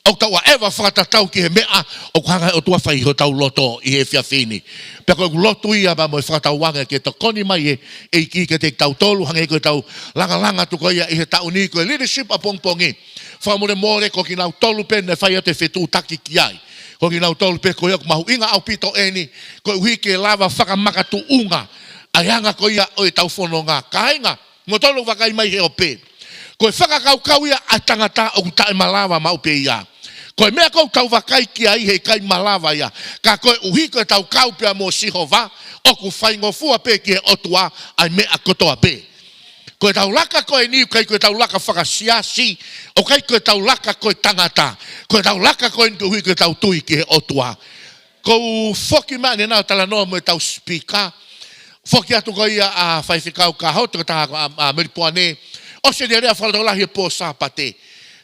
ʻOku tau ʻaʻeva fakatatau ki he meʻa ʻoku hanga ʻe he ʻOtua ʻo fai ʻi hotau loto ʻi he efiafi ni. Pea ko ʻeku lotu ia pea mo e fakatauange ke tokoni mai e ʻEiki kiate kitautolu, hangē ko ʻetau langalanga atu ko ia ʻi he taʻu ni, ko e leadership ʻapongipongi. Fakamolemole, ko kinautolu pē naʻe fai atu e fetuʻutaki ki ai. Ko kinautolu pē ko ia ʻoku mahuʻinga ʻaupito eni, koeʻuhi ke lava fakamakatuʻunga ʻa e anga ko ia ʻo ʻetau fononga. Kāinga, mo tolo vakai mai he ope. Ko e fakakaukau ia ʻa e tangata ʻoku taʻemalava maʻu pē ia. Ko e meʻa ʻoku tau vakai ki ai heʻikai malava ia. Ka koeʻuhi ko ʻetau kau pea mo Sihova, ʻoku faingofua pē ki he ʻOtua ʻa e meʻa kotoa pē. Ko ʻetau laka ko eni, ʻikai ko ʻetau laka fakasiasi, ʻoku ʻikai ko ʻetau laka ko e tangata. Ko ʻetau laka ko eni koeʻuhi ko ʻetau tui ki he ʻOtua. Ko u foki mai ʻanenai ʻo talanoa mo ʻetau speaker. Foki atu ko ia ʻa Faifekau Kahoto, ko e taha ʻa, ʻa Melipoane. ʻOsi e lea fakalotolahi he pō Sāpate.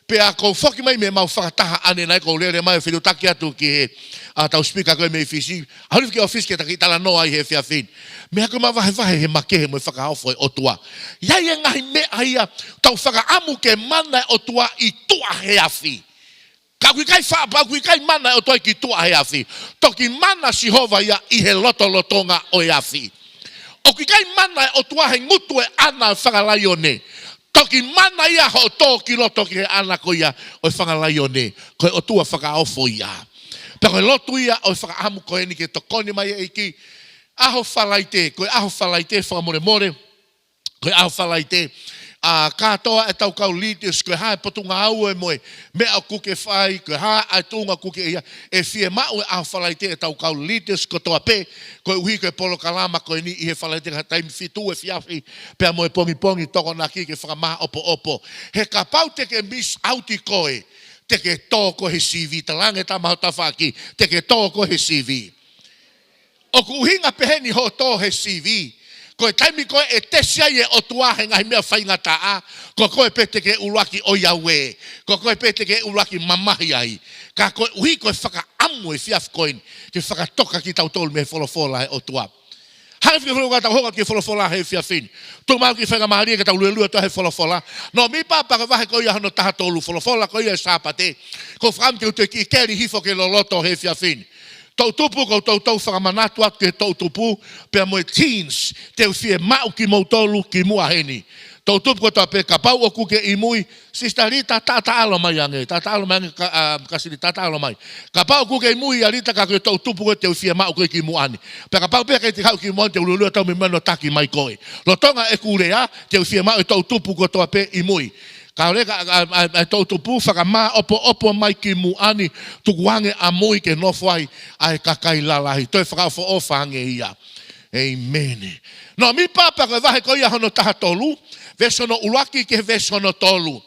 Pea ko u foki mai mei heʻemau fakataha ʻanenai, ko u lele mai ʻo fetuʻutaki atu ki he, ʻa, tau speaker ko ē mei Fisi. ʻAlu ki he ʻōfisi ke ta kiʻi talanoa ai he efiafi ni. Meʻa ko ē mavahevahe he makehe mo e fakaofo ʻa e ʻOtua. ʻI ai e ngaahi meʻa ia, tau fakaʻamu ke mana e ʻOtua ʻi tuʻa he afi. Ka ʻoku ʻikai fa-, pa ʻoku ʻikai mana e ʻOtua ki tuʻa he afi. Toki mana Sihova ia ʻi he lotolotonga ʻo e afi. ʻOku ʻikai mana e ʻOtua he ngutu ʻe ʻana ʻo e fanga laione. Toki mana ia hoʻo tō ki loto ki he ʻana ko ia ʻo e fanga laione. Ko e ʻOtua fakaofo ia. Pea ko e lotu ia ʻo e fakaʻamu ko eni ke tokoni mai e ʻEiki. ʻAho Falaite, ko e ʻaho Falaite fakamolemole. Ko e ʻaho Falaite, ʻa, kātoa ʻetau kau leaders, ko e hā e potungāue mo e meʻa ʻoku ke fai, ko e hā ʻa e tuʻunga ʻoku ke ʻi ai, ʻe fiemaʻu he ʻaho Falaite ʻetau kau leaders kotoa pē, koeʻuhi ko e polokalama ko eni ʻi he Falaite ka taimi fitu he efiafi, pea mo e pongipongi Tokonaki ke fakamāʻopoʻopo. He kapau te ke miss out koe, te ke tō koe he sivi, talaange tama ho tafaʻaki, te ke tō koe he sivi. ʻOku ʻuhinga peheni hoʻo tō he sivi. Ko e taimi ko ē ʻe tesi ai e ʻOtua he ngaahi meʻa faingataʻa, ko koe pē te ke ʻuluaki ʻoiauē, ko koe pē te ke ʻuluaki mamahi ai. Ka koeʻuhi ko e fakaʻamu he efiafi ko eni, ke fakatoka kitautolu mei he folofola ʻa e ʻOtua. Hanga fika folofola tau hoko ki he folofola he efiafi ni. Tuku mai ke faingamālie ke tau luelue atu he folofola. Nōmipa pea ko e vahe ko ia hono taha tolu, folofola ko ia ʻo e Sāpate. Ko u fakaʻamu ke u toe kiʻi keli hifo ke loloto he efiafi ni. Toʻutupu, ko u toutou fakamanatu atu ki he toʻutupu, pea mo e teens, te u fiemaʻu kimoutolu kimuʻa heni. Toʻutupu kotoa pē, kapau ʻoku ke ʻi mui, Sister Lita, taʻataʻalo mai ange, taʻataʻalo mai ange, ka, ʻa, Kasili, taʻataʻalo mai. Kapau ʻoku ke ʻi mui ʻa Lita, ka ko e toʻutupu ko ē te u fiemaʻu koe kimuʻa ni. Pea kapau pē ʻikai te ke haʻu kimuʻa ni, te u luelue atu au mei muʻa ʻo taki mai koe. Lolotonga ʻeku lea, te u fiemaʻu e toʻutupu kotoa pē ʻi mui. Ka ʻoua leva ka, ʻa, ʻa, ʻa e toʻutupu fakamāʻopoʻopo mai kimuʻa ni, tukuange ʻa mui ke nofo ai ʻa e kakai lalahi. Toe fakaʻofoʻofa ange ia. ʻĒmeni. Nōmipa pea ko e vahe ko ia hono taha tolu, veesi hono ʻuluaki ki he veesi hono tolu.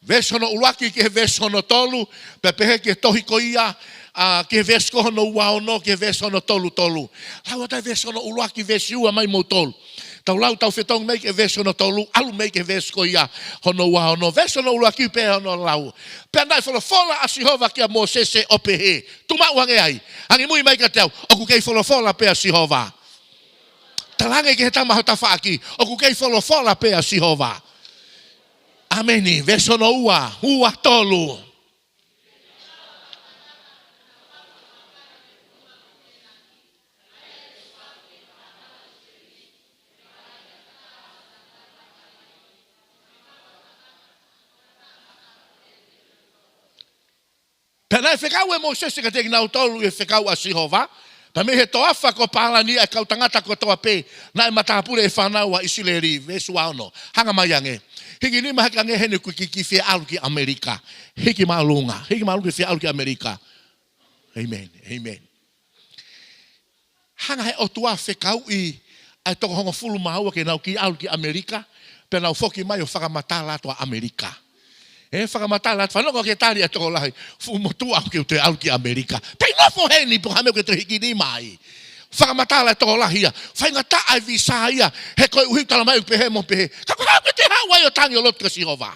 Veesi hono ʻuluaki ki he veesi hono tolu, pea pehē ki he tohi ko ia, ʻa, ki he veesi ko hono ua ono, ki he veesi hono tolu tolu. Lau atu e veesi hono ʻuluaki, veesi ua mai mo tolu. Tau lau, tau fetongi mai ki he veesi hono tolu, ʻalu mai ki he veesi ko ia hono ua ono. Veesi hono ʻuluaki pea hono lau. Pea naʻe folofola ʻa Sihova kia Mōsese ʻo pehē, tuʻu maʻu ange ai. Angimui mai kiate au, ʻoku kei folofola pē ʻa Sihova. Talaange ki he tama ho tafaʻaki, ʻoku kei folofola pē ʻa Sihova. ʻĀmeni. Veesi hono ua, ua tolu. Pea naʻe fekau ʻe Mōsese kiate kinautolu ʻi he fekau ʻa Sihova, pea mei he toafa ko Pālani ʻa e kau tangata kotoa pē naʻe matāpule ʻi he fānau ʻa ʻIsileli, veesi ua ono. Hanga mai ange. Hiki nima hake ange heni ʻoku ke kiʻi fie ʻalu ki ʻAmelika. Hiki māʻolunga, hiki māʻolunga ke fie ʻalu ki ʻAmelika. ʻĒmeni, ʻēmeni. Hanga he ʻOtua ʻo fekauʻi ʻa e toko hongofulu mā ua ke nau kiʻi ʻalu ki ʻAmelika, pea nau foki mai ʻo fakamatala atu ʻa ʻAmelika. ʻE fakamatala atu, fanongo ki he tali ʻa e tokolahi, fuʻu motuʻa ʻoku ke toe ʻalu ki ʻAmelika. Pea nofo heni pe ko e hā e meʻa ʻoku ke toe hiki nima ai. Fakamatala ʻa e tokolahi ia, faingataʻa e visa ia, he koeʻuhi tala mai ʻoku pehē mo pehē. Ka ko e hā ʻoku ke toe haʻu ai ʻo tangi ʻo lotu kia Sihova.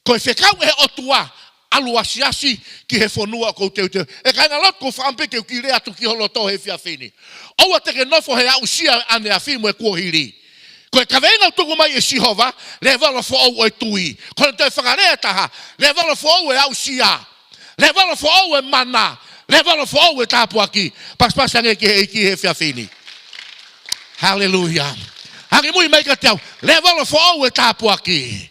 Ko e fekau ʻe he ʻOtua, ʻalu asiasi ki he fonua ʻoku ou teuteu. ʻE kāinga lotu, ʻoku ou fakaʻamu pē ke u kiʻi lea atu ki ho loto he efiafi ni. ʻOua te ke nofo he aʻusia ʻaneafi mo e kuohili. Ko e kaveinga ʻoku tuku mai ʻe Sihova, lēvolo foʻou ʻo e tui. Ko hono toe fakalea ʻe taha, lēvolo foʻou ʻo e aʻusia. Lēvolo foʻou ʻo e mana. Lēvolo foʻou ʻo e tāpuaki. Pasipasi ange ki he ʻEiki he efiafi ni. Haleluia. Angimui mai kiate au. Lēvolo foʻou ʻo e tāpuaki.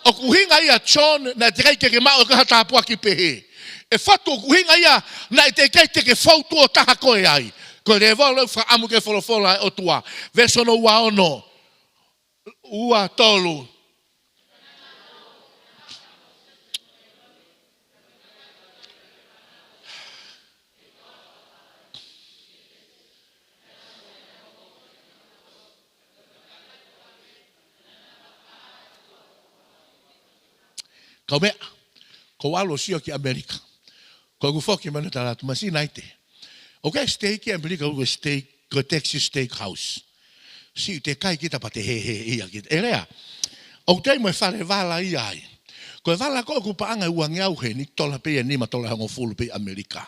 ʻOku ʻuhinga ia, John, naʻe teʻeki ai ke ke maʻu ʻe koe ha tāpuaki pehē. ʻE Fatu, ʻoku ʻuhinga ia naʻe teʻeki ai te ke fou tuʻo taha koe ai. Ko e lēvolo ʻoku fakaʻamu ke folofola e ʻOtua. Veesi hono ua ono. Ua tolu. Kaumeʻa, ko u ʻalu ʻo sio ki ʻAmelika. Ko ʻeku foki mai ʻo tala atu, Masina ite. ʻOku ʻi ai e steak ʻi ʻAmelika, ko e steak, ko e Texas Steakhouse. Siʻi te kai kita pea te hēhē ia kita. ʻElea, ʻoku te ʻi ai mo e fale vala ia ai. Ko e vala ko ē ʻoku paʻanga ʻe uangeau heni, tola pē ia ʻe nima tola hongofulu pē ʻi ʻAmelika.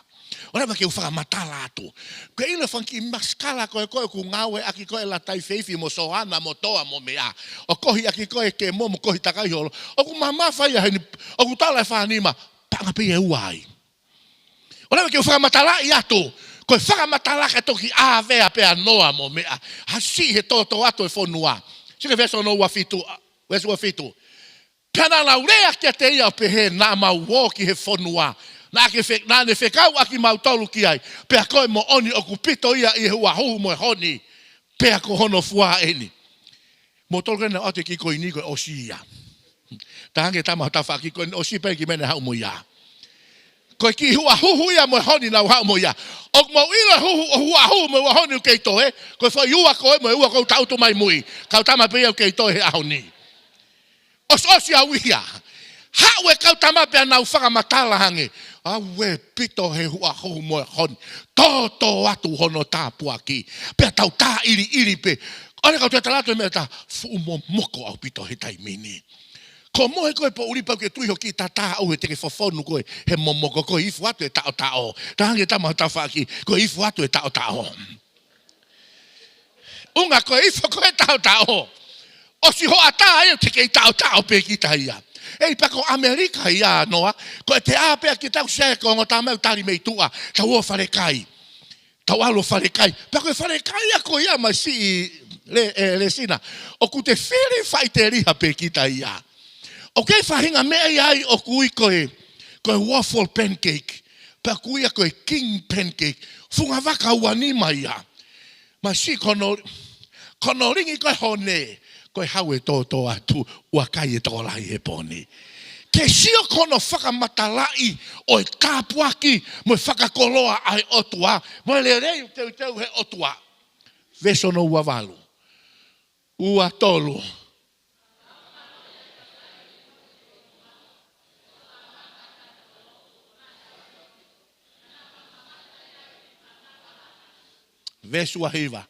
ʻOua leva ke u fakamatala atu. Ko e ʻilo e fanga kiʻi masikala ko ē ko ē ʻoku ngāueʻaki ko ē ʻe Lataifeifi mo Soana mo Toa mo meʻa. ʻO kohi ʻaki ko ē kemo mo kohi takai holo. ʻOku mamafa ia heni, ʻoku tola ʻe fā nima, paʻanga pē ia ʻe ua ai. ʻOua leva ke u fakamatalaʻi atu. Ko e fakamatala ka toki ʻāvea pē ʻa Noa mo meʻa. Hasi he toto atu e fonua. Sio ki he veesi hono ua fitu, veesi ua fitu. Pea naʻa nau lea kiate ia ʻo pehē, naʻa mau ō ki he fonua naʻa ke fe-, naʻa ne fekauʻaki kimautolu ki ai, pea ko e moʻoni ʻoku pito ia ʻi he huʻa huhu mo e honi, pea ko hono fua eni. Mou tolu ke na ʻoatu e kiʻi koini ko e ʻosi ia. Talaange ki he tama ho tafaʻaki ko e ʻosi pē kiʻi meʻa naʻe haʻu mo ia. Ko e kiʻi huʻa huhu ia mo e honi naʻa ku haʻu mo ia. ʻOku mou ʻilo e huhu, ʻo huʻa huhu mo e huʻa honi ʻoku kei toe, ko e foʻi ua ko ē mo e ua ʻoku ou tangutu mai mui. Kau tama pē ia ʻoku kei toe he ʻaho ni. ʻOsi, ʻosi au ia. Haʻu e kau tama pea nau fakamatala ange. Auē, pito he huʻa huhu mo e honi. Toto atu hono tāpuaki. Pea tau tāʻiliʻili pē. ʻOua leva ke u toe tala atu e meʻa ʻe taha, fuʻu momoko ʻaupito he taimi ni. Ko e mohe ko ē poʻuli pau ke tui ho kiʻi tatā ʻo ʻai te ke fofonu ko ē he momoko, ko e ifo atu e taʻotaʻo. Talaange ki he tama ho tafaʻaki, ko e ifo atu e taʻotaʻo. ʻUhinga ko e ifo ko ē taʻotaʻo. ʻOsi hoʻatā ia te ke taʻotaʻo pē kita ia. ʻEi, pea ko ʻAmelika ia Noa, ko e te ʻā pē ʻa kita ʻoku sai ko e ongo tama ʻoku tali mei tuʻa, tau ō falekai. Tau ʻalu ʻo falekai. Pea ko e falekai ia ko ia mai siʻi le, e, Lesina. ʻOku te fili faʻiteliha pē kita ia. ʻOku ʻi ai e faʻahinga meʻa ia ai ʻoku ui ko e, ko e waffle pancake. Pea ʻoku ui ia ko e king pancake. Funga vaka ua nima ia. Masiʻi ko hono, ko hono lingi ko e hone, ko e hau ʻe toto atu, ʻoua kai e tokolahi he pō ni. Ke sio ki hono fakamatalaʻi ʻo e tāpuaki mo e fakakoloa ʻa e ʻOtua, mo e lelei ʻoku teuteu he ʻOtua. Veesi hono ua valu. Ua tolu. Veesi ua hiva.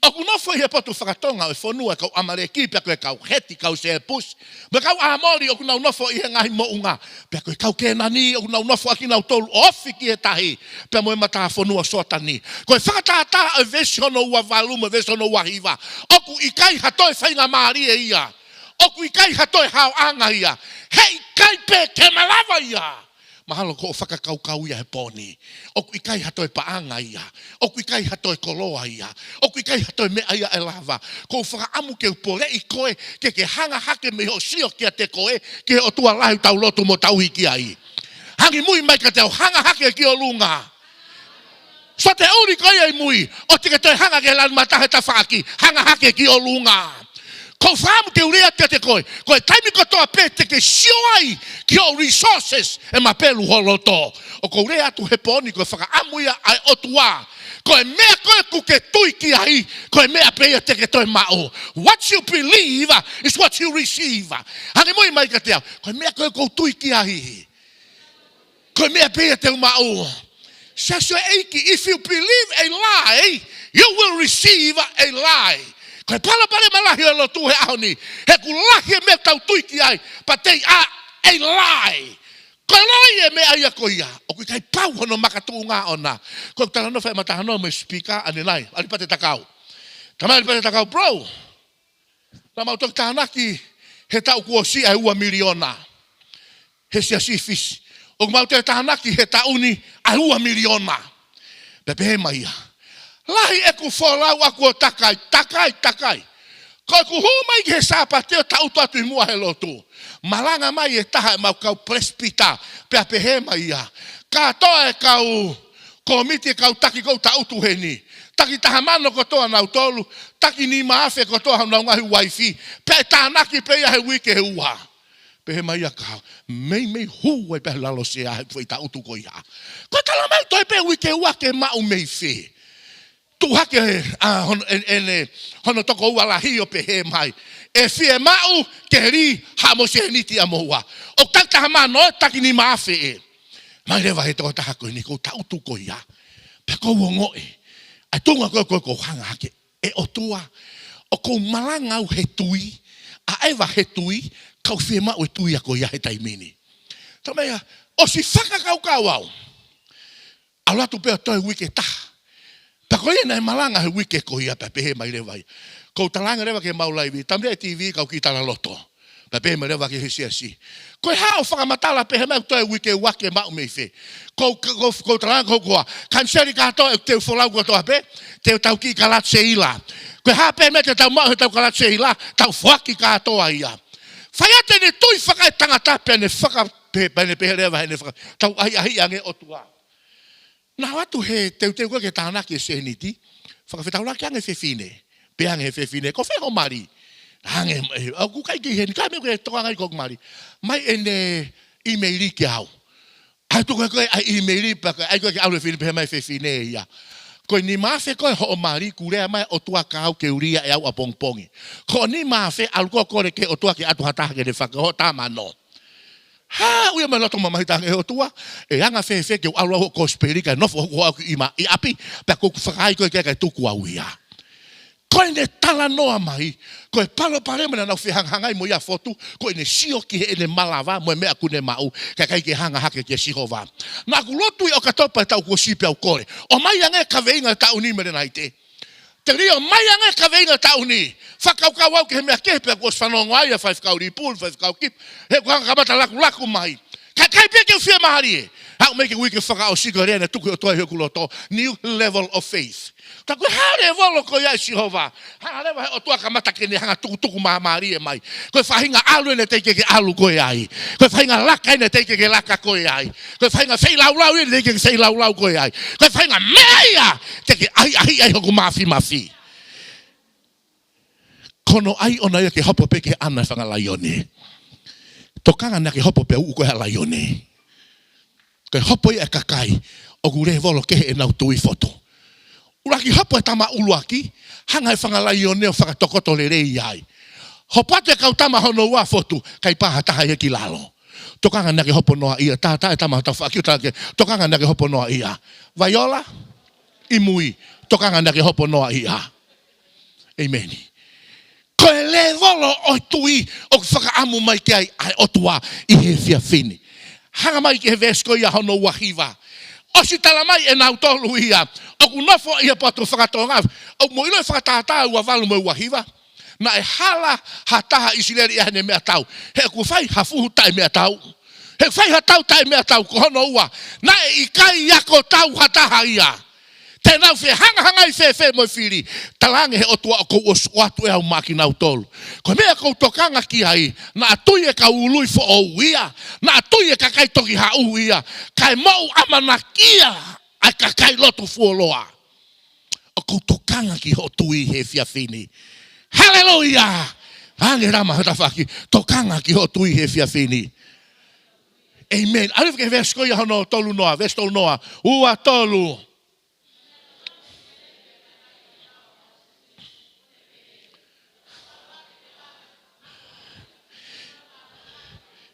ʻOku nofo ʻi he potu fakatonga ʻo e fonua ʻa e kau ʻAmaleki, pea ko e kau Heti, kau Sepusi, mo e kau ʻAmoli ʻoku nau nofo ʻi he ngaahi moʻunga. Pea ko e kau Kēnani ʻoku nau nofo ʻa kinautolu ʻo ofi ki he tahi, pea mo e matāfonua ʻo Soatani. Ko e fakatātā ʻo e veesi hono ua valu mo e veesi hono ua hiva. ʻOku ʻikai ha toe faingamālie ia. ʻOku ʻikai ha toe haoʻanga ia. Heʻikai pē ke malava ia. Mahalo ko hoʻo fakakaukau ia he pō ni. ʻOku ʻikai ha toe paʻanga ia. ʻOku ʻikai ha toe koloa ia. ʻOku ʻikai ha toe meʻa ia ʻe lava. ʻOku ou fakaʻamu ke u poleʻi koe, ke ke hanga hake mei hoʻo sio kiate koe, ki he ʻOtua lahi ʻoku tau lotu mo tauhi ki ai. Hangē mui mai kiate au, hanga hake ki ʻolunga. Sio ki he ʻuli ko ia ʻi mui, ʻoua te ke toe hanga ki he lanu matahe tafaʻaki, hanga hake ki ʻolunga. ʻOku ou fakaʻamu ke u lea kiate koe, ko e taimi kotoa pē te ke sio ai ki hoʻo resources ʻe mapelu ho loto. ʻOku ou lea atu he pō ni ko e fakaʻamu ia ʻa e ʻOtua. Ko e meʻa ko ē ʻoku ke tui ki ai, ko e meʻa pē ia te ke toe maʻu. What you believe is what you receive. Hangē mui mai kiate au, ko e meʻa ko ē ʻoku ou tui ki ai, ko e meʻa pē ia te u maʻu. Siasi ʻo e ʻEiki, if you believe a lie, you will receive a lie. Ko e palopalema lahi ʻo e lotu he ʻaho ni, he ʻoku lahi e meʻa ʻoku tau tui ki ai, but they are a lie. Ko e loi e meʻa ia ko ia. ʻOku ʻikai pau hono makatuʻunga ʻona. Ko ʻeku talanoa fai matānoa mo e speaker ʻanenai, ʻAlipate Takau. Tamai ʻAlipate Takau, bro. Naʻa mau toki tānaki he taʻu kuo ʻosi ʻa e ua miliona he Siasi Fisi. ʻOku mau toe tānaki he taʻu ni ʻa e ua miliona. Pea pehē mai ia, lahi ʻeku folau ʻaku ʻo takai, takai, takai. Ko ʻeku hū mai ki he Sāpate ʻo tangutu atu ʻi muʻa he lotu, malanga mai e taha ʻemau kau palesipita, pea pehē mai ia, kātoa e kau Kōmiti e kau taki ʻoku ou tangutu heni. Taki taha mano kotoa nautolu, taki nima afe kotoa honau ngaahi uaifi. Pea tānaki pē ia he uike ua. Pehē mai ʻe au, meimei hū ai pē he lalo sea he foʻi tangutu ko ia. Ko e talamai toe pē uike ua ke maʻu mei fē. Tuʻu hake, ʻa, hono, ʻene, ʻene, hono tokoua lahi ʻo pehē mai, ʻe fiemaʻu ke lī haʻamo sēniti ʻamoua. ʻOku taki taha mano ē, taki nima afe ē. Mai leva he tokotaha ko eni ʻoku ou tangutu ko ia. Pea ʻoku ou ongoʻi ʻa e tuʻunga ko ē ʻoku ou hanga hake, ʻe ʻOtua, ʻoku ou malanga au he tui, ʻaʻeva he tui, ka ʻoku fiemaʻu e tui ia ko ia he taimi ni. Talamai ʻe au, ʻosi fakakaukau au. ʻAlu atu pē ʻo toe uike taha. Pea ko ia naʻe malanga he uike ko ia pea pehē mai leva ia. ʻOku ou talaange leva ke mau laivi, talamai ʻe he T V kau kiʻi talaloto. Pea pehē mai leva ki he siasi, ko e hā hoʻo fakamatala pehē mai ʻoku toe uike ua ke maʻu mei fē? ʻOku ou, ʻoku ou, ʻoku ou talaange ko ē, kaniseli kātoa, ʻe te u folau kotoa pē, te u tau kiʻi kalati seila. Ko e hā pē meʻa te tau maʻu he tau kalati seila, tau foaki kātoa ia. Fai atu ʻene tui fakaetangata pea ne faka-, pe-, pea ne pehē leva heʻene faka-, tau ʻahiʻahiʻi ange ʻOtua. Naʻa ʻoatu he teuteu ko ē ke tānaki e sēniti, fakafetaulaki ange fefine, pehē ange he fefine, ko fē hoʻo mali? Ange, ʻe, ʻoku ʻikai ke ʻi heni, ka meʻa ke tokangaʻi ko hoku mali. Mai ʻene ʻīmeili kia au. ʻAi atu ko ē ʻa e ʻīmeili pea ka ʻai ko ē ke ʻalu e fefine, pehē mai fefine ia, ko e nima afe ko ē hoʻo mali, kuo lea mai ʻOtua kia au ke u lī ia ʻe au ʻapongipongi. Ko e nima afe ʻalu ko ē ʻo kole ki he ʻOtua ke ʻoatu ha taha ke ne faka hoʻo taha mano. Hā, ui mai loto mamahi, talaange ʻe ʻOtua, ʻe anga fēfē ke u ʻalu au ʻo kosipeli kae nofo hoku hoa ʻi ma-, ʻi ʻapi, pea ʻoku ou fakaai koe ke, kae tuku au ia. Ko ʻene talanoa mai, ko e palopalema naʻa nau fehangahangai mo ia ʻa Fotu, ko ʻene sio ki heʻene malava mo e meʻa ʻoku ne maʻu, kae ʻikai ke hanga hake kia Sihova. Naʻa ku lotu ʻi ʻOkatopa he taʻu kuo ʻosi pea u kole, ʻomai ange e kaveinga taʻu ni mei Lena ʻi te Telio mai ange e kaveinga taʻu ni. Fakakaukau au ki he meʻa kehe pea kuo ʻosi fanongo ai ʻa Faifekau Lipuli, Faifekau Kipi. He kuo hanga kamata lakulaku mai. Kae ʻikai pē ke u fiemālie. Haʻu mai ki he uike fakaʻosi ko e lea naʻe tuku ʻe he ʻOtua ʻi hoku loto. New level of faith. Tā ko e hā e lēvolo ko ia ʻa Sihova? Hanga leva he ʻOtua kamata ke ne hanga tukutuku māmālie mai. Ko e faʻahinga ʻalu eni teʻeki ke ke ʻalu koe ai. Ko e faʻahinga laka eni teʻeki ke ke laka koe ai. Ko e faʻahinga feilaulau eni teʻeki ke ke feilaulau koe ai. Ko e faʻahinga meʻa ia teʻeki ke ʻahiʻahiʻi ai hoku mafimafi. Ko hono ʻai ʻona ia ke hopo pē ki he ʻana e fanga laione. Tokanga naʻa ke hopo pē ʻo uʻu koe ha laione. Ko e hopo ia e kakai ʻoku lēvolo kehe ʻenau tui, Fotu. ʻUluaki hopo e tama ʻuluaki, hanga e fanga laione ʻo fakatokoto lelei ai. Hopo atu e kau tama hono ua, Fotu, kae ʻikai pā ha taha ia ki lalo. Tokanga naʻa ke hopo noaʻia, tātā e tama tafaʻaki ʻo talaange, tokanga naʻa ke hopo noaʻia. Vaiola, ʻi mui, tokanga naʻa ke hopo noaʻia. ʻĒmeni. Ko e lēvolo ʻo e tui ʻoku fakaʻamu mai ki ai ʻa e ʻOtua ʻi he efiafi ni. Hanga mai ki he veesi ko ia hono ua hiva. ʻOsi talamai ʻe nautolu ia ʻoku nofo ʻi he potu faka-Tonga. ʻOku mou ʻilo e fakatātā ua valu mo e ua hiva? Naʻe hala ha taha ʻIsileli ʻi heʻene meʻatau. He ʻoku fai ha fuhu taʻemeʻatau. He ʻoku fai ha tau taʻemeʻatau, ko hono ua, naʻe ʻikai ako tau ha taha ia. Te nau fehangahangai fēfē mo e fili? Talaange ʻe he ʻOtua, ʻoku ou ʻoatu ʻe au maʻa kinautolu. Ko e meʻa ʻoku ou tokanga ki ai, naʻa tui e kau ului foʻou ia, naʻa tui e kakai toki haʻu ia, kae moʻu ʻamanakia ʻa e kakai lotu fuoloa. ʻOku ou tokanga ki hoʻo tui he efiafi ni. Haleluia! Ange e tama ho tafaʻaki, tokanga ki hoʻo tui he efiafi ni. ʻĒmeni. ʻAlu ki he veesi ko ia hono tolu noa, veesi tolu noa, ua tolu.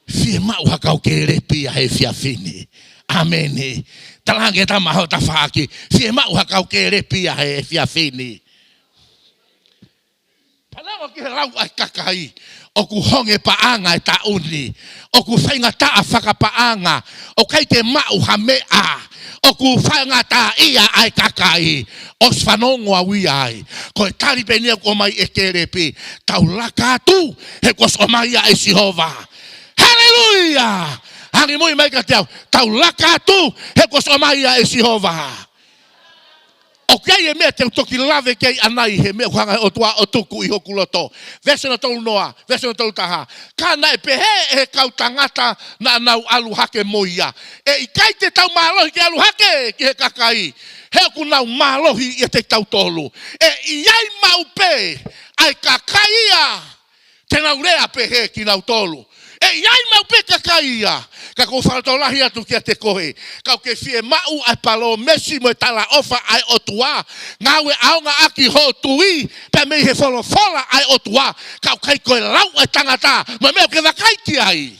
Fiemaʻu ha kau kelepi ia he efiafi ni. ʻĀmeni. Talaange e tama ho tafaʻaki, fiemaʻu ha kau kelepi ia he efiafi ni. Pea neongo ki he lau ʻa e kakai, ʻoku honge paʻanga e taʻu ni, ʻoku faingataʻa fakapaʻanga, ʻoku ʻikai ke maʻu ha meʻa, ʻoku faingataʻaʻia ʻa e kakai, ʻosi fanongo au ia ai. Ko e tali pē eni ia ʻoku ʻomai ʻe Kelepi, tau laka atu, he kuo ʻosi ʻomai ia ʻe Sihova. Haleluia! Angimui mai kiate au, tau laka atu, he kuo ʻosi ʻomai ia ʻe Sihova. ʻOku ʻi ai e meʻa te u toki lave ki ai ʻanai he meʻa ʻoku hanga ʻe he ʻOtua ʻo tuku ʻi hoku loto. Veesi hono tolu noa, veesi hono tolu taha. Ka naʻe pehē ʻe he kau tangata naʻa nau ʻalu hake mo ia, ʻE ʻikai te tau mālohi ke ʻalu hake ki he kakai, he ʻoku nau mālohi ʻiate kitautolu. ʻE ʻi ai maʻu pē ʻa e kakai ia te nau lea pehē kinautolu. ʻE ʻi ai maʻu pē kakai ia. Ka ʻoku ou fakalotolahi atu kiate koe, ka ʻoku ke fiemaʻu ʻa e palōmesi mo e talaʻofa ʻa e ʻOtua, ngāue ʻaonga ʻaki hoʻo tui pea mei he folofola ʻa e ʻOtua, ka ʻoku ʻikai ko e lau ʻa e tangata mo e meʻa ʻoku ke vakai ki ai.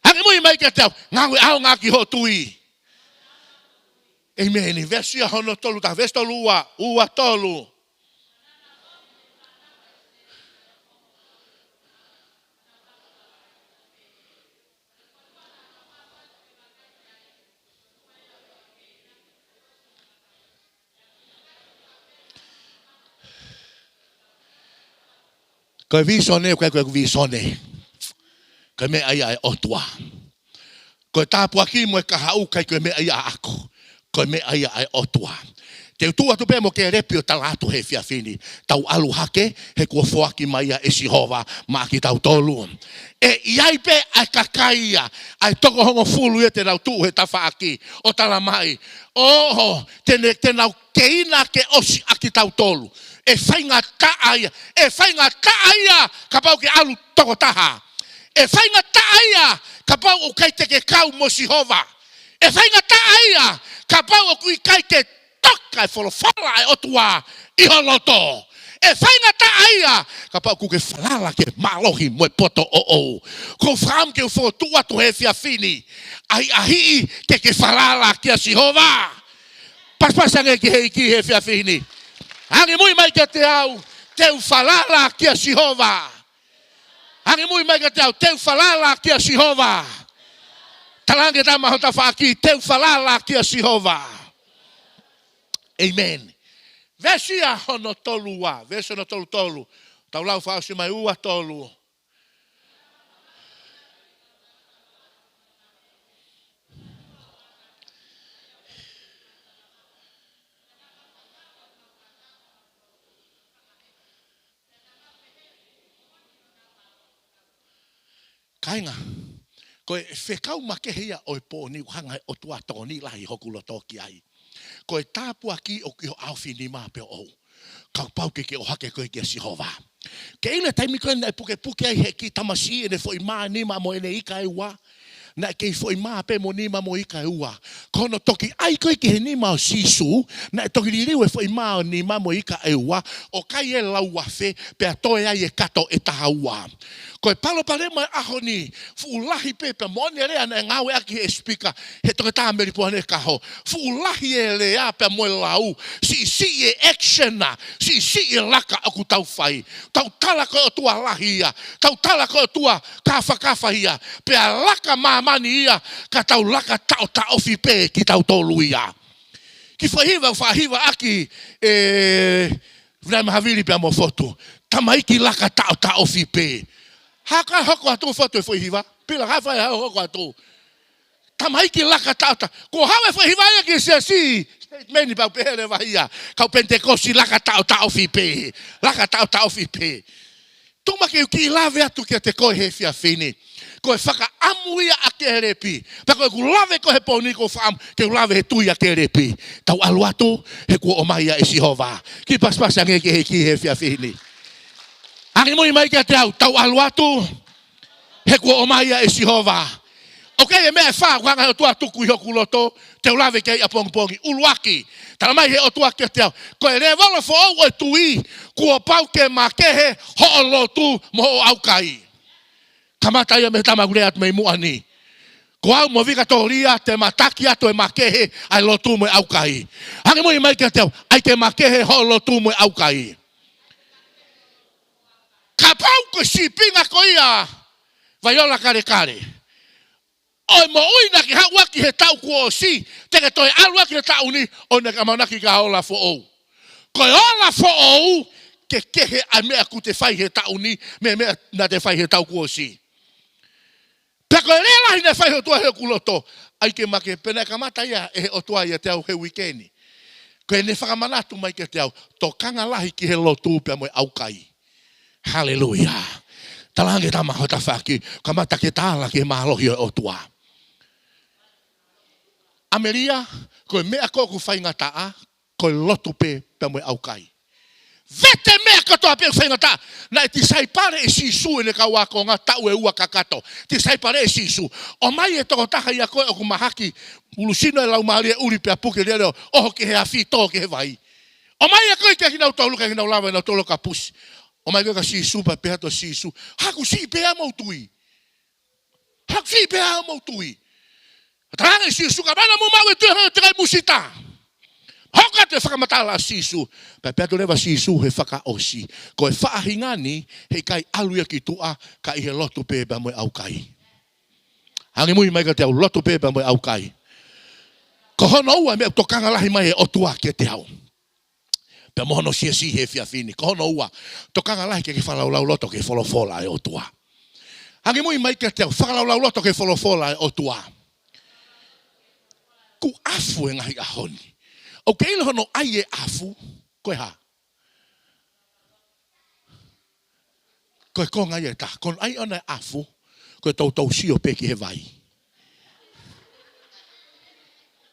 Angimui mai kiate au, ngāue ʻaonga ʻaki hoʻo tui. ʻEmeni. Veesi ia hono tolu taha, veesi tolu ua, ua tolu. Ko e vīsone, ʻoku ʻikai ko e vīsone. Ko e meʻa ia ʻa e ʻOtua. Ko e tāpuaki mo e kahaʻu ʻikai ko e meʻa ia ʻaʻaku. Ko e meʻa ia ʻa e ʻOtua. Te u tuʻu atu pē mo Kēlepi ʻo tala atu he efiafi ni. Tau ʻalu hake, he kuo foaki mai ia ʻe Sihova maʻa kitautolu. ʻE ʻi ai pē ʻa e kakai ia, ʻa e toko hongofulu ia te nau tuʻu he tafaʻaki ʻo tala mai, ʻoho, te ne, te nau keina ke ʻosi ʻa kitautolu. ʻE faingataʻa ia, ʻe faingataʻa ia kapau ke ʻalu toko taha. ʻE faingataʻa ia kapau ʻoku ʻikai te ke kau mo Sihova. ʻE faingataʻa ia kapau ʻoku ʻikai ke toka e folofola ʻa e ʻOtua ʻi ho loto. ʻE faingataʻa ia kapau ʻoku ke falala ki he mālohi mo e poto ʻoʻou. ʻOku ou fakaʻamu ke u fokotuʻu atu he efiafi ni, ʻahiʻahiʻi ke ke falala kia Sihova. Pasipasi ange ki he ʻEiki he efiafi ni. Angimui mai kiate au, te u falala kia Sihova. Angimui mai kiate au, te u falala kia Sihova. Talaange ki he tama ho tafaʻaki, te u falala kia Sihova. ʻEmeni. Veesi ia hono tolu ua, veesi hono tolu tolu. Tau lau fakaʻosi mai, ua tolu. Kāinga, ko e fekau makehe ia ʻo e pō ni ʻoku hanga ʻe he ʻOtua ʻo tokoni lahi hoku loto ki ai. Ko e tāpuaki ʻoku ʻi ho ʻaofinima pē ʻoʻou. Kapau ke ke ʻohake koe kia Sihova. Ke ʻilo e taimi ko ē naʻe pukepuke ai he kiʻi tamasiʻi ʻene foʻi mā ʻe nima mo ʻene ika ʻe ua. Naʻe kei foʻi mā pē mo nima mo ika ʻe ua. Ko hono toki ʻai ko ē ki he nima ʻo Sīsū, naʻe toki liliu e foʻi mā ʻo nima mo ika ʻe ua, ʻo kai e lau afe, pea toe ai e kato ʻe taha ua. Ko e palopalema ʻo e ʻaho ni, fuʻu lahi pē pea mo ʻene lea naʻe ngāueʻaki he sipika, he toketā Melipoane Kaho. Fuʻu lahi e lea pea mo e lau, siʻisiʻi e action, siʻisiʻi e laka ʻoku tau fai. Tau tala ko e ʻOtua lahi ia, tau tala ko e ʻOtua kāfakafa ia, pea laka māmani ia, ka tau laka taʻotaʻofi pē kitautolu ia. Kiʻi foʻi hiva ʻoku faʻa hivaʻaki ʻe Vilai Mahavili pea mo Fotu. Tamaiki laka taʻotaʻofi pē. Hā ka hoko atu Fotu e foʻi hiva? Pila hā fai hā hoko atu. Tamaiki laka taʻotaʻofi. Ko e hā e foʻi hiva ia ki he siasi? Statement pau pē he leva ia. Kau Penitekosi laka taʻotaʻofi pē. Laka taʻotaʻofi pē. Tuku muʻa ke u kiʻi lave atu kiate koe he efiafi ni. Ko e fakaʻamu ia ʻa Kēlepi. Pea ko ʻeku lave ko ē he pō ni ʻoku ou fakaʻamu ke u lave he tui ʻa Kēlepi. Tau ʻalu atu, he kuo ʻomai ia ʻe Sihova. Kiʻi pasipasi ange ki he ʻEiki he efiafi ni. Angimui mai kiate au, tau ʻalu atu, he kuo ʻomai ia ʻe Sihova. ʻOku ʻi ai e meʻa ʻe fā ʻoku hanga ʻe he ʻOtua ʻo tuku ʻi hoku loto, te u lave ki ai ʻapongipongi. ʻUluaki, tala mai ʻe he ʻOtua kiate au, ko e lēvolo foʻou ʻo e tui, kuo pau ke makehe hoʻo lotu mo hoʻo ʻaukai. Kamata ia mei he tama ʻoku lea atu mei muʻa ni. Ko au mo Vikatōlia te ma taki atu e makehe ʻa e lotu mo e ʻaukai. Angimui mai kiate au, ʻai ke makehe hoʻo lotu mo e ʻaukai. Kapau ko e sīpinga ko ia, Vaiola Kalekale, ʻo e moʻui naʻa ke haʻu ʻaki he taʻu kuo ʻosi, te ke toe ʻalu ʻaki he taʻu ni, ʻo ne ka maunaki ka ola foʻou. Ko e ola foʻou, ke kehe ʻa e meʻa ʻoku te fai he taʻu ni, mei he meʻa naʻa te fai he taʻu kuo ʻosi. Pea ko e lea lahi naʻe fai ʻe he ʻOtua he ʻoku loto, ʻai ke make, pea naʻe kamata ia ʻe he ʻOtua ʻiate au he uike ni. Ko ʻene fakamanatu mai kiate au, tokanga lahi ki he lotu pea mo e ʻaukai. Haleluia. Talaange tama ho tafaʻaki, kamata ke tala ki he mālohi ʻo e ʻOtua. ʻAmelia, ko e meʻa ko ē ʻoku faingataʻa, ko e lotu pē pea mo e ʻaukai. Vete meʻa kotoa pē ʻoku faingataʻa. Naʻe tisaipale ʻe Sīsū ʻene kau ākonga taʻu ʻe ua kakato. Tisaipale ʻe Sīsū. ʻOmai e tokotaha ia ko ē ʻoku mahaki, ulusino e laumālie ʻuli pea puke lele ʻo ʻoho ki he afi, tō ki he vai. ʻOmai ia ko ē kiate kinautolu, ka ʻikai ke nau lava ʻe nautolu ʻo kapusi. ʻOmai ko ē kia Sīsū pea pehē atu ʻe Sīsū, haʻaku siʻi pē ʻa hoʻomou tui. Haʻaku siʻi pē ʻa hoʻomou tui. Talaange ʻe Sīsū, kapau naʻa mou maʻu e tui hangē ko e takai musita, hoko atu e fakamatala ʻa Sīsū. Pea pehē atu leva ʻe Sīsū he fakaʻosi, ko e faʻahinga ni, heʻikai ʻalu ia ki tuʻa, ka ʻi he lotu pē pea mo e ʻaukai. Angimui mai kiate au, lotu pē pea mo e ʻaukai. Ko hono ua e meʻa ʻoku tokanga lahi mai e ʻOtua kiate au pea mo hono siasi he efiafi ni. Ko hono ua, tokanga lahi ke ke fakalaulauloto ki he folofola ʻa e ʻOtua. Angimui mai kiate au, fakalaulauloto ki he folofola ʻa e ʻOtua. Kuo ʻafu e ngaahi ʻaho ni. ʻOkú ke ʻilo hono ʻai e ʻafu ko e hā? Ko e konga ia ʻe taha. Ko hono ʻai ʻona e ʻafu, ko e toutou sio pē ki he vai.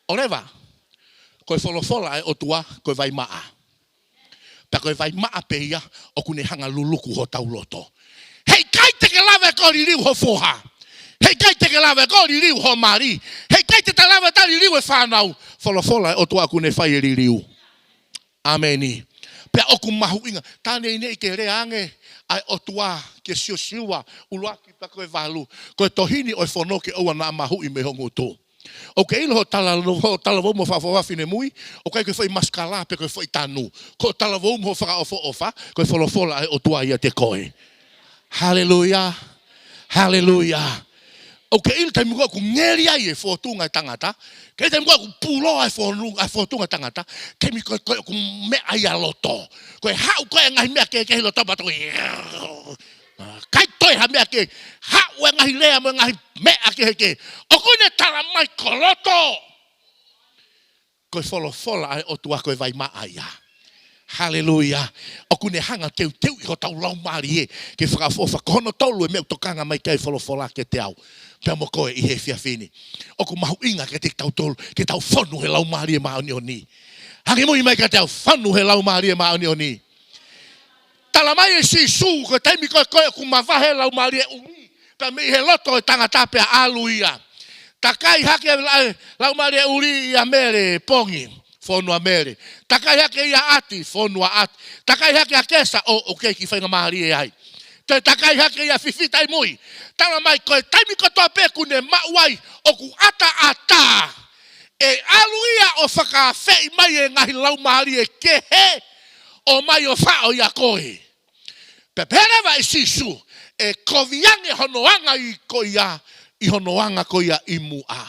ʻOleva, ko e folofola ʻa e ʻOtua ko e vai maʻa. Pea ko e vai maʻa pē ia ʻoku ne hanga ʻo luluku hotau loto. Heʻikai te ke lava ʻe koe ʻo liliu ho foha. Heʻikai te ke lava ʻe koe ʻo liliu ho mali. Heʻikai te ta lava ʻe ta liliu e fānau. Folofola ʻa e ʻOtua ʻoku ne fai e liliu. ʻĀmeni. Pea ʻoku mahuʻinga. Tā neʻineʻi ke lea ange ʻa e ʻOtua kia Siosiua, ʻuluaki pea ko e valu. Ko e tohi ni ʻo e fono ke ʻoua naʻa mahuʻi mei ho ngutu. ʻOkú ke ʻilo hoʻo tala, hoʻo talavou mo e fakaʻofoʻofa finemui, ʻoku ʻikai ko e foʻi masikala pe ko e foʻi tanu. Ko hoʻo talavou mo e fakaʻofoʻofa, ko e folofola ʻa e ʻOtua ʻiate koe. Haleluia. Haleluia. ʻOkú ke ʻilo taimi ko ē ʻoku ngeli ai e fōtunga ʻo e tangata? Ke taimi ko ē ʻoku pulou ai e fōnu-, ʻa e fōtunga ʻo e tangata? Taimi ko ē ko ē ʻoku meʻa ai ʻa loto. Ko e haʻu ko ē ngaahi meʻa kehekehe ʻi loto pea toe, ʻikai toe ha meʻa kehe. Haʻu e ngaahi lea mo e ngaahi meʻa kehekehe. ʻOku ne tala mai ko loto. Ko e folofola ʻa e ʻOtua ko e vai maʻa ia. Haleluia. ʻOku ne hanga ʻo teuteuʻi hotau laumālie ke fakaʻofoʻofa. Ko hono tolu e meʻa ʻoku tokanga mai ki ai e folofola kiate au pea mo koe ʻi he efiafi ni. ʻOku mahuʻinga kiate kitautolu ke tau fonu he Laumālie Māʻoniʻoni. Angimui mai kiate au, fonu he Laumālie Māʻoniʻoni. Tala mai ʻe Sīsū, ko e taimi ko ē ko ē ʻoku mavahe e laumālie ʻuli pea mei he loto ʻo e tangata pea ʻalu ia. Takai hake ʻa e la-, laumālie ʻuli ʻia Mele, pongi, fonu ʻa Mele. Takai hake ʻia ʻAti, fonu ʻa ʻAti. Takai hake ʻa Kesa, ʻo, ʻoku ʻikai ke faingamālie ai. Toe takai hake ʻia Fifita ʻi mui. Tala mai ko e taimi kotoa pē ʻoku ne maʻu ai ʻoku ʻataʻatā, ʻe ʻalu ia ʻo fakaafeʻi mai e ngaahi laumālie kehe ʻo ʻomai ʻo faʻo ʻia koe. Pea pehē leva ʻe Sīsū, ʻe kovi ange hono anga ʻi ko ia, ʻi hono anga ko ia ʻi muʻa.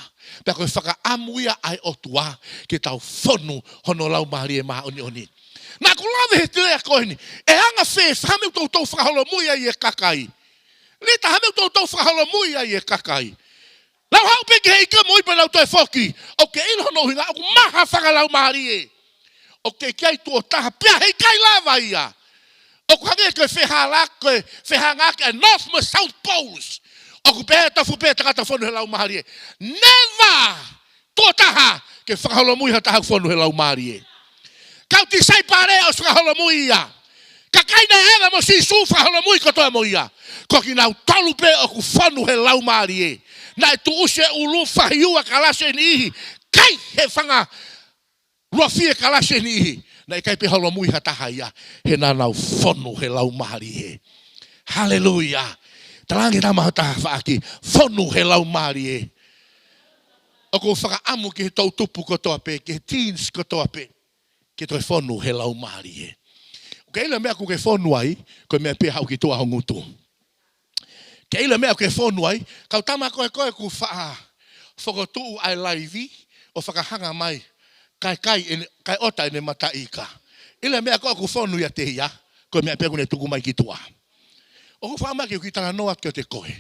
Pea ko e fakaʻamu ia ʻa e ʻOtua ke tau fonu hono Laumālie Māʻoniʻoni. Naʻá ku lave he lea ko eni, ʻe anga fēfē ha meʻa ʻoku toutou fakaholomui ai e kakai? Lita, ha meʻa ʻoku toutou fakaholomui ai e kakai? Nau haʻu pē ki he ʻEiki mo ʻipa nau toe foki. ʻOkú ke ʻilo hono ʻuhinga? ʻOku maha fakalaumālie. ʻOku ʻikai tuʻo taha pea heʻikai lava ia. ʻOku hangē ko e fehālaaki, ko e fehangaaki ʻa e North mo e South Poles. ʻOku pehē tofu pē tangata fonu he laumālie. Never tuʻo taha ke fakaholomui ha taha ʻoku fonu he laumālie. Kau tisaipale ʻosi fakaholomui ia. Kakai naʻe ʻeva mo Sīsū fakaholomui kotoa mo ia. Ko kinautolu pē ʻoku fonu he laumālie. Naʻe tuʻusi e ʻulu, fahi ua kalasi e niʻihi. Kai he fanga luafia kalasi e niʻihi. Naʻe ʻikai pē holomui ha taha ia. He naʻa nau fonu he laumālie. Haleluia. Talaange tama ho tafaʻaki, fonu he laumālie. ʻOku ou fakaʻamu ki he toʻutupu kotoa pē, ki he teens kotoa pē, ke toe fonu he laumālie. ʻOkú ke ʻilo e meʻa ʻoku ke fonu ai, ko e meʻa pē ʻe haʻu ki tuʻa ho ngutu. Ke ʻilo e meʻa ʻoku ke fonu ai, kau tama ko ē ko ē ʻoku faʻa fokotuʻu ʻa e laivi ʻo fakahanga mai, kae kai ʻene, kae ʻota ʻene mataʻi ika. ʻIlo e meʻa ko ē ʻoku fonu ʻiate ia, ko e meʻa pē ʻoku ne tuku mai ki tuʻa. ʻOku ou faʻa ʻomai ke u kiʻi talanoa atu kiate koe.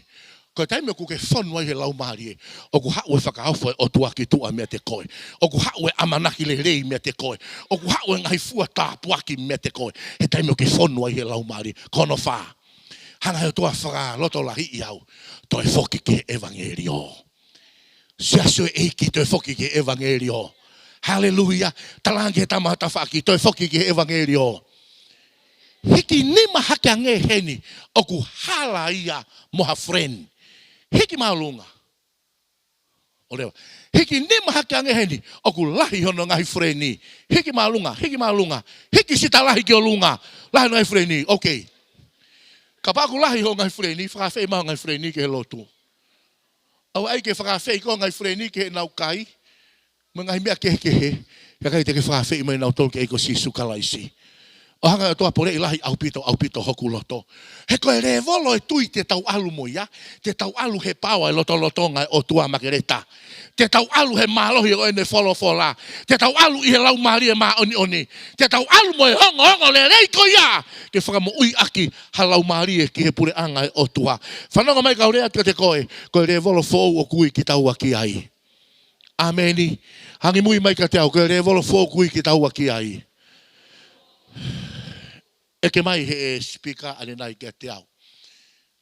Ko e taimi ʻoku ke fonu ai he Laumālie, ʻoku haʻu e fakaofo ʻa e ʻOtua ki tuʻa meiate koe. ʻOku haʻu e ʻamanaki lelei meiate koe. ʻOku haʻu e ngaahi fua tāpuaki meiate koe he taimi ʻoku ke fonu ai he Laumālie. Ko hono fā, hanga he ʻOtua fakalotolahiʻi au, toe foki ki he ʻevangeliō. Siasi ʻo e ʻEiki, toe foki ki he ʻevangeliō. Haleluia. Talaange ki he tama tafaʻaki, toe foki ki he ʻevangeliō. Hiki nima hake ange heni, ʻoku hala ia mo ha friend. Hiki māʻolunga. ʻOleva. Hiki nima hake ange heni, ʻoku lahi hono ngaahi friend. Hiki māʻolunga, hiki māʻolunga. Hiki sita lahi ki ʻolunga. Lahi hono ngaahi friend. Okay. Kapau ʻoku lahi hoʻo ngaahi friend, fakaafeʻi mai hoʻo ngaahi friend ki he lotu. ʻOua ʻai ke fakaafeʻi koe hoʻo ngaahi friend ki heʻenau kai mo e ngaahi meʻa kehekehe, he ʻikai te ke fakaafeʻi mai nautolu ki he ʻEiki ko Sīsū Kalaisi. ʻO hanga ʻe he ʻOtua ʻo poleʻi lahi ʻaupito, ʻaupito hoku loto. He ko e lēvolo ʻo e tui te tau ʻalu mo ia, te tau ʻalu he paoa ʻo e lotolotonga ʻo e ʻOtua maʻa Keleta. Te tau ʻalu he mālohi ʻo ʻene folofola. Te tau ʻalu ʻi he Laumālie Māʻoniʻoni. Te tau ʻalu mo e ongoongolelei ko ia, ke fakamoʻui ʻaki ha laumālie ki he puleʻanga ʻo e ʻOtua. Fanongo mai kau lea atu kiate koe, ko e lēvolo foʻou ʻoku ui kitaua ki ai. ʻĀmeni. Angimui mai kiate au, ko e lēvolo foʻou ʻoku ui kitaua ki ai. ʻEke mai he speaker ʻanenai kiate au,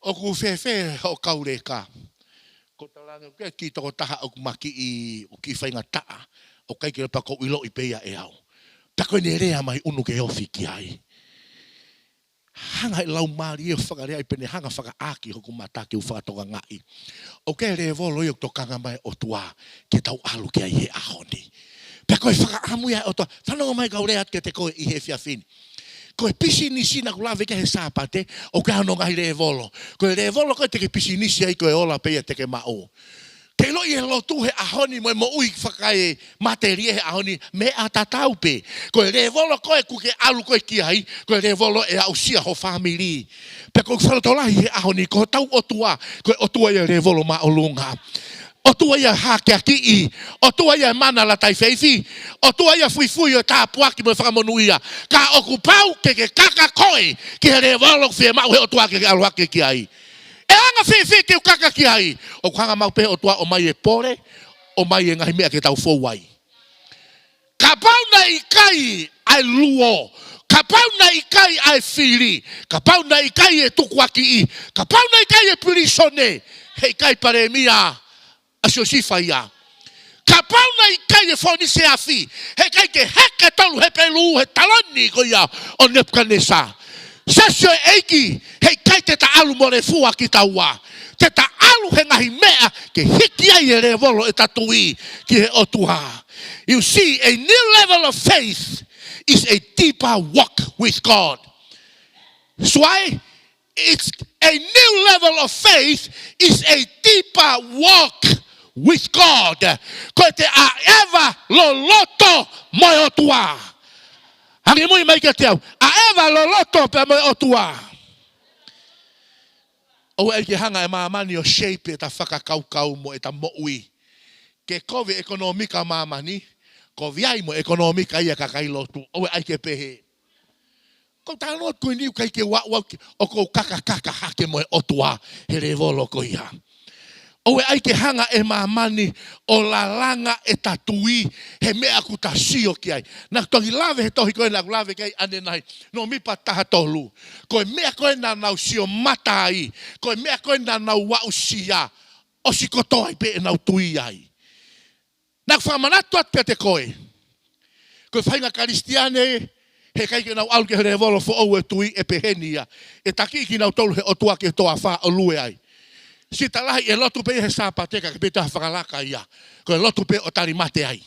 ʻoku fēfē hoʻo kau leka? Ko e talaange ʻoku ʻikai ke u kiʻi tokotaha ʻoku makiʻi, ʻoku kiʻi faingataʻa, ʻoku ʻikai ke lava pē ke u ʻiloʻi pē ia ʻe au. Pea ko ʻene lea mai ʻunu ke ofi ki ai. Hanga he Laumālie ʻo fakalea ai pea ne hanga fakaʻaki hoku mata ke u fakatokangaʻi, ʻoku ʻi ai e lēvolo ia ʻoku tokanga mai e ʻOtua ke tau ʻalu ki ai he ʻaho ni. Pea ko e fakaʻamu ia ʻa e ʻOtua. Fanongo mai kau lea atu kiate koe ʻi he efiafi ni. Ko e pisinisi naʻa ku lave ki ai he Sāpate, ʻoku ʻi ai hono ngaahi lēvolo. Ko e lēvolo ko ē te ke pisinisi ai ko e ola pē ia te ke maʻu. Ke ʻiloʻi e lotu he ʻaho ni mo e moʻui fakaematelie he ʻaho ni, meʻa tatau pē. Ko e lēvolo ko ē ʻoku ke ʻalu koe ki ai, ko e lēvolo ʻe aʻusia ho fāmili. Pea ʻoku ou fakalotolahi he ʻaho ni, ko hotau ʻOtua, ko e ʻOtua ia e lēvolo māʻolunga. ʻOtua ia e hākeakiʻi, ʻOtua ia e mana lata ʻi feifi, ʻOtua ia e fuifui ʻo e tāpuaki mo e fakamonūʻia. Ka ʻoku pau ke ke kaka koe ki he lēvolo ʻoku fiemaʻu he ʻOtua ke ke ʻalu hake ki ai. ʻE anga fēfē ke u kaka ki ai? ʻOku hanga maʻu pē he ʻOtua ʻo ʻomai e pole, ʻomai e ngaahi meʻa ke tau fou ai. Kapau naʻe ʻikai ʻa e luo, kapau naʻe ʻikai ʻa e fili, kapau naʻe ʻikai e tukuakiʻi, kapau naʻe ʻikai e pilīsone, heʻikai palēmia ʻa Siosifa ia. Kapau naʻe ʻikai e fōnise afi, heʻikai ke heka e tolu Hepelū he taloni ko ia ʻo Nepukanesa. Siasi ʻo e ʻEiki, heʻikai te ta ʻalu mo e lēvolo fua kitaua. Te ta ʻalu he ngaahi meʻa ke hiki ai e lēvolo ʻeta tui ki he ʻOtua. You see, a new level of faith is a deeper walk with God. That's why it's a new level of faith is a deeper walk with God. Ko e te ʻaʻeva loloto mo e ʻOtua. Angimui mai kiate au. ʻAʻeva loloto pē mo e ʻOtua. ʻOua ʻai ke hanga e māmani ʻo shape ʻeta fakakaukau mo ʻeta moʻui. Ke kovi e ʻekonōmika ʻa māmani, kovi ai mo e ʻekonōmika ia ʻa e kakai lotu. ʻOua ʻai ke pehē. Ko e talanoa ko eni ʻoku ʻikai ke u aʻu au ki ai, ʻoku ou kakakaka hake mo e ʻOtua he lēvolo ko ia. ʻOua ʻai ke hanga e māmani ʻo lalanga ʻeta tui he meʻa ʻoku ta sio ki ai. Naʻa ku toki lave he tohi ko ē naʻa ku lave ki ai ʻanenai, Nōmipa taha tolu. Ko e meʻa ko ē naʻa nau sio mata ai, ko e meʻa ko ē naʻa nau aʻusia, ʻosi kotoa ai pē ʻenau tui ai. Naʻa ku fakamanatu atu kiate koe, ko e faʻahinga Kalisitiane heʻikai ke nau ʻalu ki he lēvolo foʻou e tui ʻe pehē ni ia. ʻE taki kinautolu he ʻOtua ki he toafa ʻo lue ai. Sita lahi ʻe lotu pē ia he Sāpate ka ʻikai pē toe ha fakalaka ia. Ko e lotu pē ʻo tali mate ai.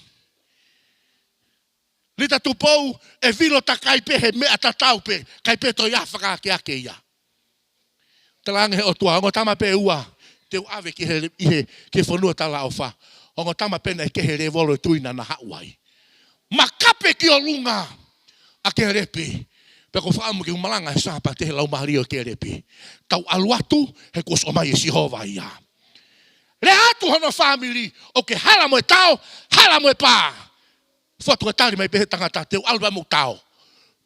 Lita Tupou ʻe vilo takai pē he meʻa tatau pē, ʻikai pē toe ʻi ai ha fakaakeake ia. Talaange he ʻOtua, ongo tama pē ʻe ua te u ʻave ki he, ʻi he, ki he fonua talaʻofa. Ongo tama pē naʻe kehe lēvolo e tui naʻa na haʻu ai. Makape ki ʻolunga ʻa Kelepi. Pea ʻoku ou fakaʻamu ke u malanga he Sāpate he laumālie ʻo Kelepi. Tau ʻalu atu, he kuo ʻosi ʻomai ʻe Sihova ia. Lea atu hono fāmili, ʻoku ke hala mo e tao, hala mo e pā. Fotu ka tali mai pē he tangata, te u ʻalu pē mo e tao.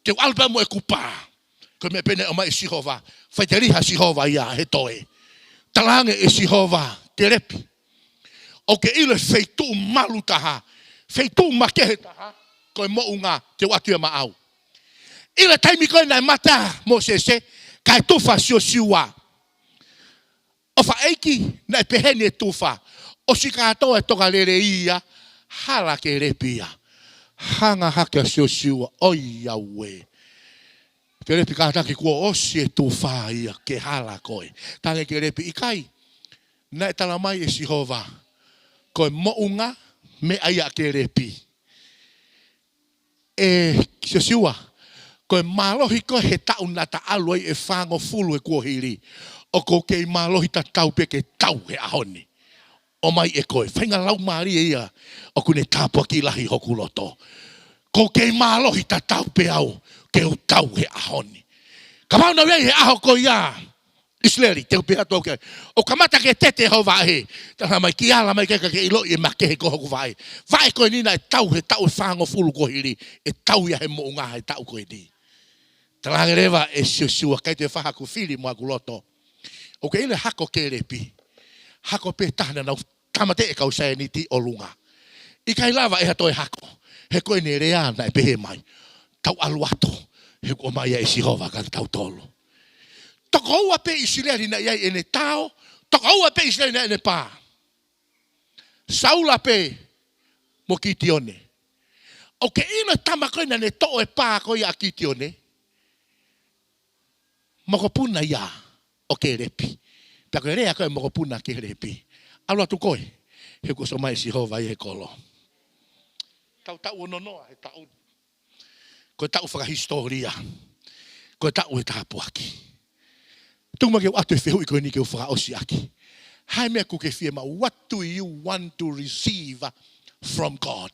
Te u ʻalu pē mo e kupa. Ko e meʻa pē naʻe ʻomai ʻe Sihova. Faʻiteliha Sihova ia he toe. Talaange ʻe Sihova, Kelepi, ʻoku ke ʻilo e feituʻu malu taha, feituʻu makehe taha, ko e moʻunga te u ʻatu ia maʻau. ʻI he taimi ko ē naʻe mate ai Mōsese, kae tufa Siosiua. ʻOfa ʻeiki, naʻe pehē ni e tufa, ʻosi kātoa e tokalelei ia, hala Kelepi ia. Hanga hake ʻa Siosiua, ʻoi auē. Kelepi kātaki, kuo ʻosi e tufa ia, ke hala koe. Talaange Kelepi, ʻikai. Naʻe talamai ʻe Sihova, ko e moʻunga, meʻa ia ʻa Kelepi. ʻE Siosiua, ko e mālohi ko ē he taʻu naʻa ta ʻalu ai ʻe fāngofulu he kuohili, ʻoku ou kei mālohi tatau pē ke tau he ʻaho ni. ʻOmai ʻe koe, faʻahinga laumālie ia ʻoku ne tāpuaki lahi hoku loto. ʻOku ou kei mālohi tatau pē au ke u tau he ʻaho ni. Kapau naʻa ʻi ai he ʻaho ko ia ʻIsileli, te u pehē atu au ki ai, ʻoku kamata ke tete hoʻo vaʻe. Talamai, kiʻi ala mai ke ke ʻiloʻi e makehe ko hoku vaʻe. Vaʻe ko eni naʻe tau he taʻu ʻe fāngofulu kuohili, ʻe tau ia he moʻunga he taʻu ko eni. Talaange leva ʻe Siosiua, ʻikai te u fai haku fili mo haku loto. ʻOku ke ʻilo e hako Kelepi, hako pē taha naʻa nau tāmateʻi e kau saianiti ʻolunga. ʻIkai lava ʻe ha toe hako, he ko ʻene lea naʻe pehē mai, tau ʻalu atu, he kuo ʻomai ia ʻe Sihova kiate kitautolu. Tokoua pē ʻIsileli naʻe ʻi ai ʻene tao, tokoua pē ʻIsileli naʻe ʻi ai ʻene pā. Saula pē mo Kitione. ʻOku ke ʻilo e tama ko ē naʻa ne toʻo e pā ko ia ʻa Kitione? Mokopuna ia ʻo Kelepi. Pea ko e lea ko ē mokopuna Kelepi, ʻalu atu koe, he kuo ʻosi ʻomai ʻe Sihova ia he kolo. Tautaʻu ʻo nonoa he taʻu ni. Ko e taʻu fakahisitōlia. Ko e taʻu e tāpuaki. Tuku muʻa ke u ʻatu e fehuʻi ko eni ke u fakaʻosi ʻaki. Hā e meʻa ʻoku ke fiemaʻu, what do you want to receive from God?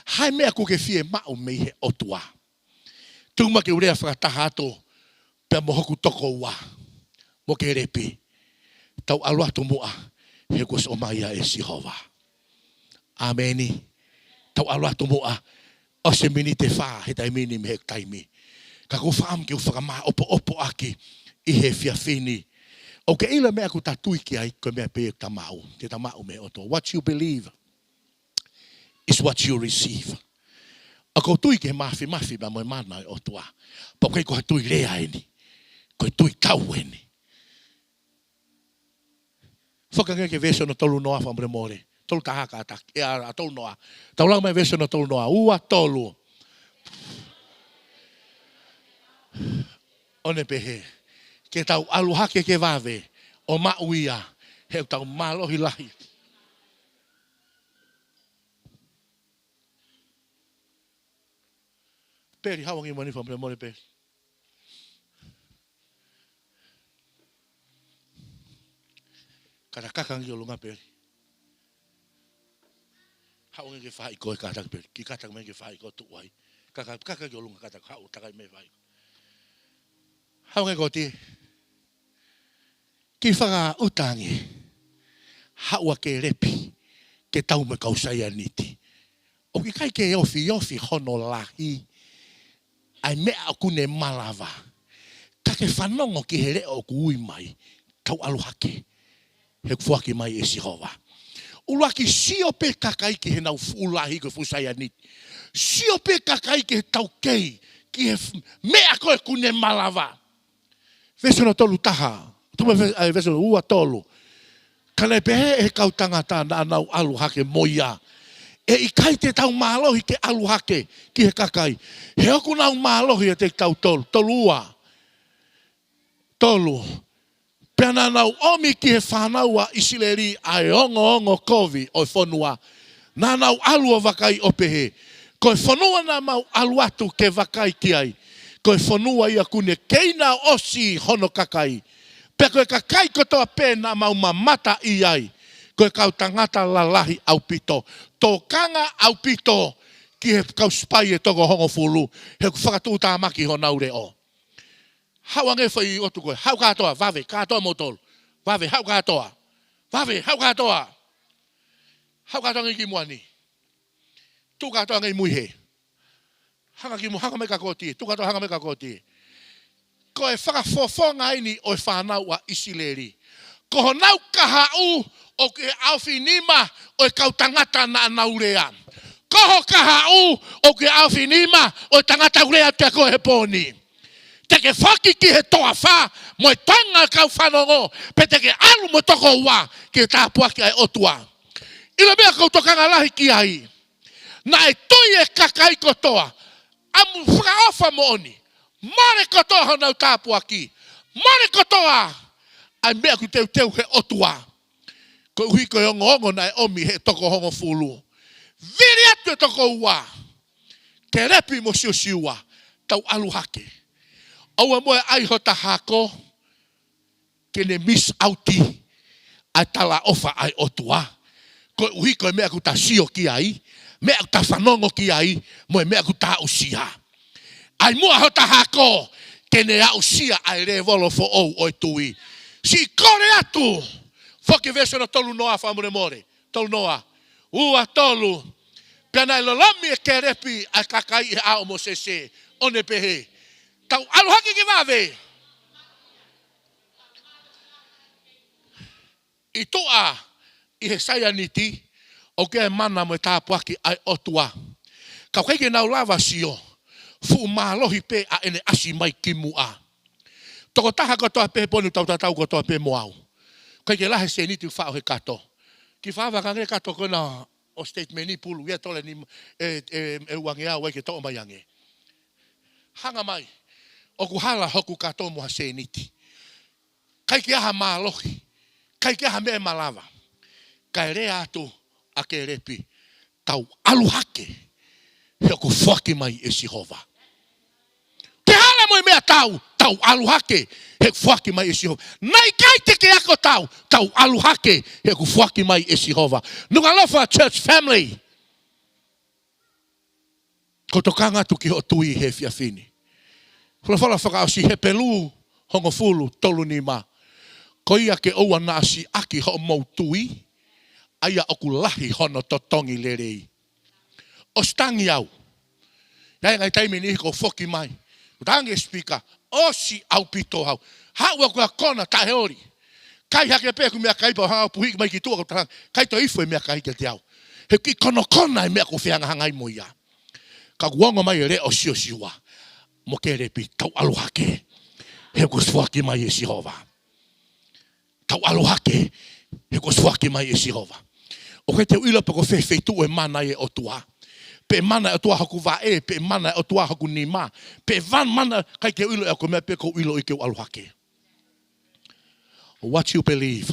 Hā e meʻa ʻoku ke fiemaʻu mei he ʻOtua? Tuku muʻa ke u lea fakataha atu pea mo hoku tokoua, mo Kelepi. Tau ʻalu atu muʻa, he kuo ʻosi ʻomai ia ʻe Sihova. ʻĀmeni. Tau ʻalu atu muʻa, ʻosi e miniti ʻe fā he taimi ni mei he taimi. Ka ʻoku ou fakaʻamu ke u fakamāʻopoʻopo ʻaki ʻi he efiafi ni. ʻOku ke ʻilo e meʻa ʻoku ta tui ki ai, ko e meʻa pē ʻoku ta maʻu, te ta maʻu mei he ʻOtua. What you believe is what you receive. ʻOku ou tui ki he māfimafi pea mo e mana ʻo e ʻOtua. Pea ʻoku ʻikai ko ha tui lea eni. Ko e tui tau eni. Foki ange ki he veesi hono tolu noa fakamolemole. Tolu taha kātaki. ʻE ʻa, ʻa tolu noa. Tau lau mai veesi hono tolu noa. Ua, tolu. ʻO ne pehē, ke tau ʻalu hake ke vave ʻo maʻu ia, he ʻoku tau mālohi lahi. Peli, haʻu ange muʻa ni fakamolemole Peli. Kātaki kaka ange ki ʻolunga Peli. Haʻu ange ki he faʻahiko, kātaki Peli. Kiʻi kātaki mai ki he faʻahiko tuʻu ai. Kaka, kaka ki ʻolunga, kātaki, haʻu, takai mai faʻahiko. Haʻu ange ko ti. Kiʻi fakaʻuta ange. Haʻu ʻa Kelepi ke tau mo e kau saianiti. ʻOku ʻikai ke ofiofi hono lahi ʻa e meʻa ʻoku ne malava. Ka ke fanongo ki he leʻo ʻoku ui mai, tau ʻalu hake, he ʻoku foaki mai ʻe Sihova. ʻUluaki, sio pē kakai ki heʻenau fuʻu lahi ko e fuʻu saianiti. Sio pē kakai ki he taukei, ki he f-, meʻa ko ē ʻoku ne malava. Veesi hono tolu taha. Tuku mai ve-, ʻa e veesi hono ua tolu. Ka naʻe pehē ʻe he kau tangata naʻa nau ʻalu hake mo ia, ʻe ʻikai te tau mālohi ke ʻalu hake ki he kakai, he ʻoku nau mālohi ʻiate kitautolu. Tolu ua. Tolu. Pea naʻa nau ʻomi ki he fānau ʻa ʻIsileli ʻa e ongoongo kovi ʻo e fonua. Naʻa nau ʻalu ʻo vakai ʻo pehē, ko e fonua naʻa mau ʻalu atu ke vakai ki ai, ko e fonua ia ʻoku ne keina ʻosi hono kakai. Pea ko e kakai kotoa pē naʻa mau mamata ʻi ai, ko e kau tangata lalahi ʻaupito, tokanga ʻaupito ki he kau sipai ʻe toko hongofulu, he ʻoku fakatuʻutāmaki honau leʻo. Haʻu ange foʻi ʻotu ko ē. Haʻu kātoa, vave, kātoa moutolu. Vave, haʻu kātoa. Vave, haʻu kātoa. Haʻu kātoa ange ki muʻa ni. Tuʻu kātoa ange ʻi mui hē. Hanga ki mu-, hanga mai ka kotie. Tuʻu kātoa, hanga mai ka kotie. Ko e fakafofonga eni ʻo e fānau ʻa ʻIsileli. Ko honau kahaʻu ʻoku ʻi he ʻaofinima ʻo e kau tangata naʻa nau lea. Ko ho kahaʻu ʻoku ʻi he ʻaofinima ʻo e tangata ʻoku lea atu kia koe he pō ni. Te ke foki ki he toafa mo e toenga ʻo e kau fanongo, pe te ke ʻalu mo e tokoua ki he tāpuaki ʻa e ʻOtua. ʻIlo e meʻa ʻoku ou tokanga lahi ki ai. Naʻe tui e kakai kotoa, ʻamu fakaʻofa moʻoni, mole kotoa honau tāpuaki, mole kotoa ʻa e meʻa ʻoku teuteu he ʻOtua. Koeʻuhi ko e ongoongo naʻe ʻomi he toko hongofulu. Vili atu e tokoua, Kēlepi mo Siosiua, tau ʻalu hake. ʻOua muʻa ʻai hota hako ke ne miss out ʻa e talaʻofa ʻa e ʻOtua. Koeʻuhi ko e meʻa ʻoku ta sio ki ai, meʻa ʻoku ta fanongo ki ai, mo e meʻa ʻoku ta aʻusia. ʻAi muʻa hota hako ke ne aʻusia ʻa e lēvolo foʻou ʻo e tui. Siʻi kole atu. Foki veesi hono tolu noa fakamolemole. Tolu noa. Ua tolu. Pea naʻe lolomi ʻe Kēlepi ʻa e kakai ʻi he ʻao ʻo Mōsese, ʻo ne pehē, tau ʻalu hake ke vave. ʻI tuʻa ʻi he saianiti, ʻoku ʻi ai e mana mo e tāpuaki ʻa e ʻOtua. Ka ʻoku ʻikai ke nau lava sio, fuʻu mālohi pē ʻa ʻene ʻasi mai ki muʻa. Tokotaha kotoa pē he pō ni, tau tatau kotoa pē mo au. ʻIkai ke lahi e sēniti ʻoku faʻo he kato. Kiʻi fakavakange kato ko ena ʻo statement ni pulu ia tole ni, e, e, e uangeau ai ke toʻo mai ange. Hanga mai, ʻoku hala hoku kato mo ha sēniti. ʻIkai ke ʻi ai ha mālohi, ʻikai ke ʻi ai ha meʻa ʻe malava. Kae lea atu ʻa Kēlepi, tau ʻalu hake, he ʻoku foaki mai ʻe Sihova. Ke hala mo e meʻatau, tau ʻalu hake, he ʻoku foaki mai ʻe Sihova. Naʻe ʻikai te ke ako tau, tau ʻalu hake, he ʻoku foaki mai ʻe Sihova. Nukuʻalofa church family. ʻOku ou tokanga atu ki hoʻo tui he efiafi ni. Folofola fakaʻosi Hepelū hongofulu tolu nima. Ko ia ke ʻoua naʻa siʻaki hoʻomou tui, ʻa ia ʻoku lahi hono totongi lelei. ʻOsi tangi au. ʻI ai e ngaahi taimi ʻe niʻihi ʻoku ou foki mai, ʻoku tangi e sipika, ʻosi ʻaupito au. Haʻu au ki ha kona taʻeoli. Kai hake pē ʻeku meʻakai pea u hanga ʻo puhiʻi mai ki tuʻa, ʻoku ou tala, ʻikai toe ifo e meʻakai kiate au. He ʻoku kiʻi konokona e meʻa ʻoku ou fehangahangai mo ia. Ka kuo ongo mai e lea ʻo Siosiua mo Kēlepi, tau ʻalu hake, he ʻoku foaki mai ʻe Sihova. Tau ʻalu hake, he ʻoku foaki mai ʻe Sihova. ʻOku ʻikai te u ʻilo pe ko fē feituʻu ʻe mana ai e ʻOtua. Pe ʻe mana e ʻOtua hoku vaʻe, pe ʻe mana e ʻOtua hoku nima, pe ʻe mana, ʻikai ke u ʻilo, ʻe au ko e meʻa pē ʻoku ou ʻiloʻi ke u ʻalu hake. What you believe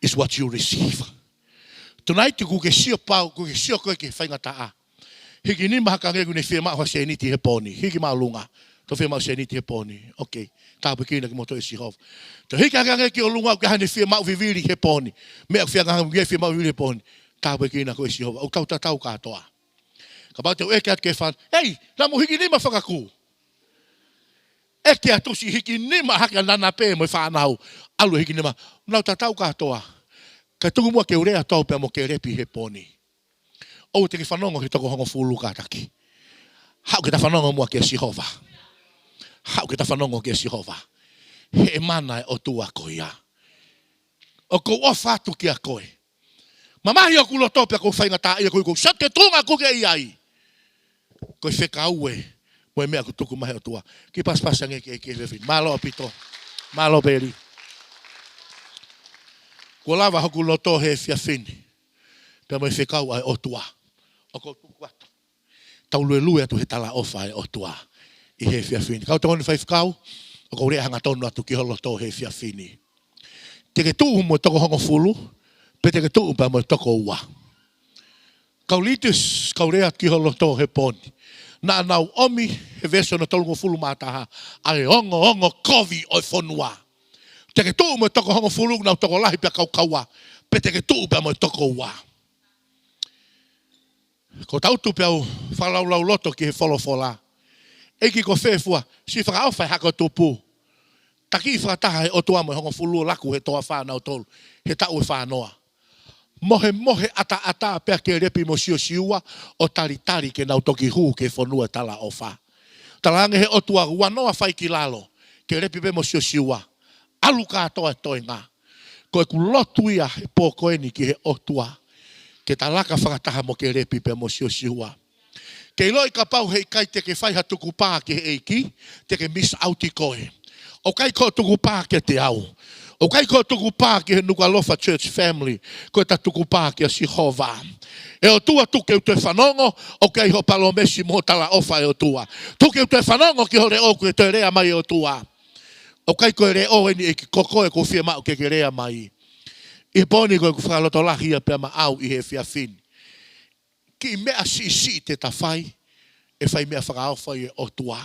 is what you receive. Tonight, ʻoku ke sio pau, ʻoku ke sio koe ki he faingataʻa. Hiki nima hake ange ʻoku ne fiemaʻu ha sēniti he pō ni. Hiki māʻolunga. Tau fiemaʻu sēniti he pō ni. Okay. Tāpuekina kimoutolu ʻe Sihova. Tau hiki hake ange ki ʻolunga ʻoku ʻi ai haʻane fiemaʻu vivili he pō ni. Meʻa ʻoku fehangahangai mo ia, fiemaʻu vivili he pō ni. Tāpuekina koe ʻe Sihova. ʻOku tau tatau kātoa. Kapau te u ʻeke atu ki he fānau, ei, naʻa mou hiki nima fakakū. ʻEke atu siʻi hiki nima hake ʻa nana pē mo e fānau. ʻAlu e hiki nima. Nau tatau kātoa. Kae tuku muʻa ke u lea atu au pea mo Kēlepi he pō ni. ʻOua te ke fanongo ki he toko hongofulu kātaki. Haʻu ke ta fanongo muʻa kia Sihova. Haʻu ke ta fanongo kia Sihova. He ʻe mana e ʻOtua ko ia. ʻOku ou ʻofa atu kia koe. Mamahi hoku loto pea ʻoku ou faingataʻaʻia koeʻuhi ʻoku ou sio ki he tuʻunga ʻoku ke ʻi ai. Ko e fekau ē mo e meʻa ʻoku tuku mai he ʻOtua. Kiʻi pasipasi ange ki he ʻEiki he efiafi ni. Mālō ʻaupito. Mālō Peli. Kuo lava hoku loto he efiafi ni pea mo e fekau ʻa e ʻOtua. ʻOku ou tuku atu. Tau luelue atu he talaʻofa ʻa e ʻOtua ʻi he efiafi ni. Kau tokoni faifekau, ʻoku ou lea hangatonu atu ki ho loto he efiafi ni. Te ke tuʻu mo e toko hongofulu, pe te ke tuʻu pea mo e toko ua. Kau leaders, kau lea atu ki ho loto he pō ni. Naʻa nau ʻomi he veesi hono tolungofulu mā taha ʻa e ongoongo kovi ʻo e fonua. Te ke tuʻu mo e toko hongofulu, nau tokolahi pea kaukaua, pe te ke tuʻu pea mo e toko ua. Ko tautu pea u fakalaulauloto ki he folofola. ʻEiki, ko fē fua, siʻi fakaʻofa e hako tupu. Taki fakataha he ʻOtua mo e hongofulu ʻo laku he toafa nautolu he taʻu ʻe fānoa. Mohemohe ʻataʻatā pē ʻa Kēlepi mo Siosiua ʻo talitali ke nau toki hū ki he fonua ʻo e talaʻofa. Talaange he ʻOtua, ua noa fai ki lalo, Kēlepi pē mo Siosiua. ʻAlu kātoa e toenga. Ko ʻeku lotu ia he pō ko eni ki he ʻOtua, ke ta laka fakataha mo Kelepi pea mo Siosiua. Ke ʻiloʻi kapau heʻikai te ke fai ha tukupā ki he ʻEiki, te ke miss out ʻi koe. ʻOku ʻikai ko e tukupā kiate au. ʻOku ʻikai ko e tukupā ki he Nukuʻalofa Church family. Ko ʻeta tukupā kia Sihova. ʻE ʻOtua, tuku ke u toe fanongo, ʻoku ʻi ai hoʻo palōmesi mo e talaʻofa, ʻe ʻOtua. Tuku ke u toe fanongo ki ho leʻo, ʻoku toe lea mai, ʻe ʻOtua. ʻOku ʻikai ko e leʻo eni, ʻEiki, ko koe ʻoku ou fiemaʻu ke ke lea mai. ʻI he pō ni ko ʻeku fakalotolahi ia pea maʻau ʻi he efiafi ni. Kiʻi meʻa siʻisiʻi te ta fai, ʻe fai meʻa fakaofo ʻi he ʻOtua.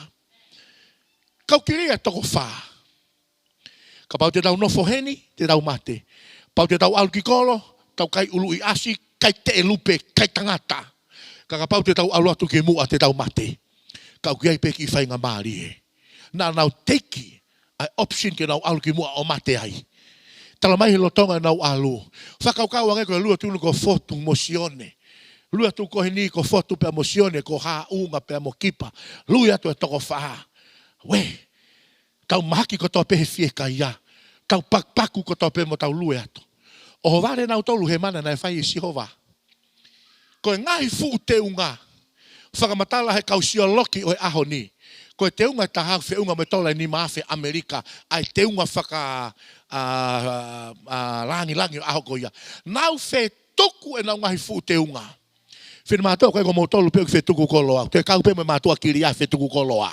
Kau kilia toko fā. Kapau te tau nofo heni, te tau mate. Kapau te tau ʻalu ki kolo, tau kai ʻuluʻi ʻasi, kai teʻelupe, kai tangata. Ka kapau te tau ʻalu atu ki muʻa, te tau mate. Ka ʻoku ʻi ai pē kiʻi faingamālie. Naʻa nau teiki ʻa e option ke nau ʻalu ki muʻa ʻo mate ai. Talamai he lolotonga ʻenau ʻalu. Fakakaukau ange ko e lue atu ko Fotu mo Sione. Lue atu ko heni ko Fotu pea mo Sione, ko Haʻunga pea mo Kipa. Lue atu e toko fā. Uē, tau mahaki kotoa pē he fiekaia. Tau pakupaku kotoa pē mo tau lue atu. ʻOhovale nautolu he mana naʻe fai ʻe Sihova. Ko e ngaahi fuʻu teunga. Fakamatala he kau siolokī ʻo e ʻaho ni. Ko e teunga ʻe taha ʻoku feʻunga mo e tola ʻe nima afe ʻAmelika. ʻA e teunga faka, ʻa, ʻa, langilangi ʻo e ʻaho ko ia. Nau fetuku ʻenau ngaahi fuʻu teunga. Finemātuʻa, ko e ko moutolu pē ʻoku fetuku koloa. Te kau pē mo e mātuʻa kilia fetuku koloa.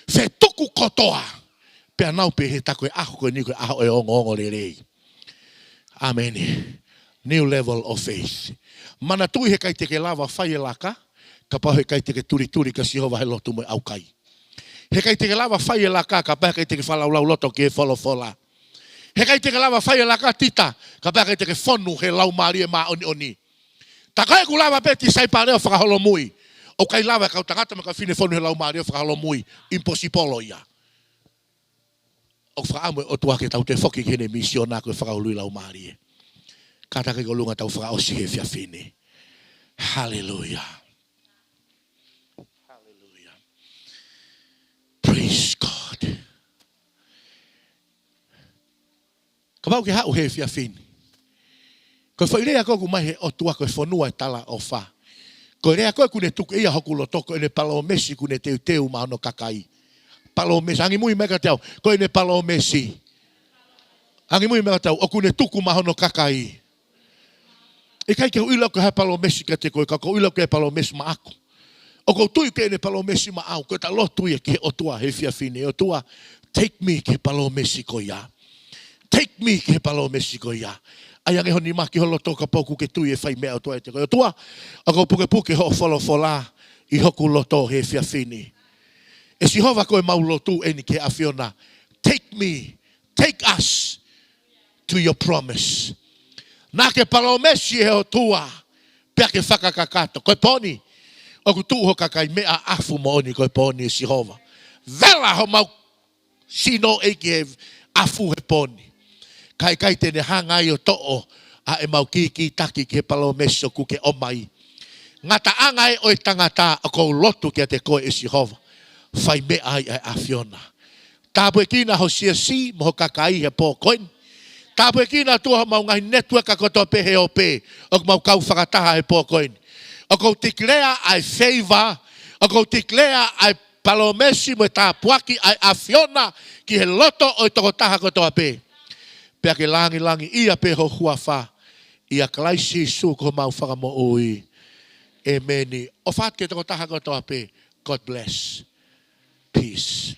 Fetuku kotoa. Pea nau pehē tā ko e ʻaho ko eni ko e ʻaho ʻo e ongoongolelei. ʻĀmeni. New level of faith. Manatuʻi, heʻikai te ke lava fai e laka, kapau heʻikai te ke tulituli kia Sihova he lotu mo e ʻaukai. Heʻikai te ke lava fai e laka, kapau heʻikai te ke fakalaulauloto ki he folofola. Heʻikai te ke lava fai e laka, Tita, kapau heʻikai te ke fonu he Laumālie Māʻoniʻoni. Tā ko ē ʻoku lava pē tisaipale ʻo fakaholomui. ʻOku ʻikai lava e kau tangata mo e kau fefine fonu he Laumālie ʻo fakaholomui. Impossible ia. ʻOku fakaʻamu e ʻOtua ke tau toe foki ki heʻene misiona ko e fakaului Laumālie. Kātaki ki ʻolunga, tau fakaʻosi he efiafi ni. Haleluia. Haleluia. Praise God. Kapau ke haʻu he efiafi ni. Ko e foʻi lea ko ē ʻoku ʻomai he ʻOtua, ko e fonua ʻo e talaʻofa. Ko e lea ko ē ʻoku ne tuku ia hoku loto, ko ʻene palōmesi ʻoku ne teuteu maʻa hono kakai. Palōmesi, angimui mai kiate au, ko ʻene palōmesi. Angimui mai kiate au, ʻoku ne tuku maʻa hono kakai. ʻIkai ke u ʻilo ko e hā e palōmesi kiate koe, ka ʻoku ou ʻilo ko e palōmesi maʻaku. ʻOku ou tui ko ʻene palōmesi maʻau, ko ʻeta lotu ia ki he ʻOtua he efiafi ni: ʻOtua, take me ki he palōmesi ko ia. Take me ki he palōmesi ko ia. ʻAi ange ho nima ki ho loto kapau ʻoku ke tui ʻe fai meʻa ʻa e ʻOtua ʻiate koe. ʻOtua, ʻoku ou pukepuke hoʻo folofola ʻi hoku loto he efiafi ni. ʻE Sihova, ko ʻemau lotu eni ki he ʻAfiona. Take me, take us to your promise. Naʻa ke palōmesi, ʻe ʻOtua, pea ke fakakakato. Ko e pō ni, ʻoku tuʻu ho kakai meʻa ʻafu moʻoni ko e pō ni, ʻe Sihova. Vela homau sino, ʻEiki, he ʻafu he pō ni. Ka ʻikai te ne hanga ai ʻo toʻo ʻa ʻemau kīkītaki ki he palōmesi ʻoku ke ʻomai. Ngataʻanga ē ʻo e tangata, ʻoku ou lotu kiate koe, ʻe Sihova. Fai meʻa ai ʻa e ʻAfiona. Tāpuekina ho siasi mo ho kakai he pō ko eni. Tāpuekina, ʻOtua, homau ngaahi network kotoa pē he ope ʻoku mau kau fakataha he pō ko eni. ʻOku ou declare ʻa e favor, ʻoku ou declare ʻa e palōmesi mo e tāpuaki ʻa e ʻAfiona ki he loto ʻo e tokotaha kotoa pē. Pea ke langilangiʻia pē ho huafa, ʻia Kalaisi Sīsū ko homau Fakamoʻui. ʻĒmeni. ʻOfa atu ki he tokotaha kotoa pē. God bless. Peace.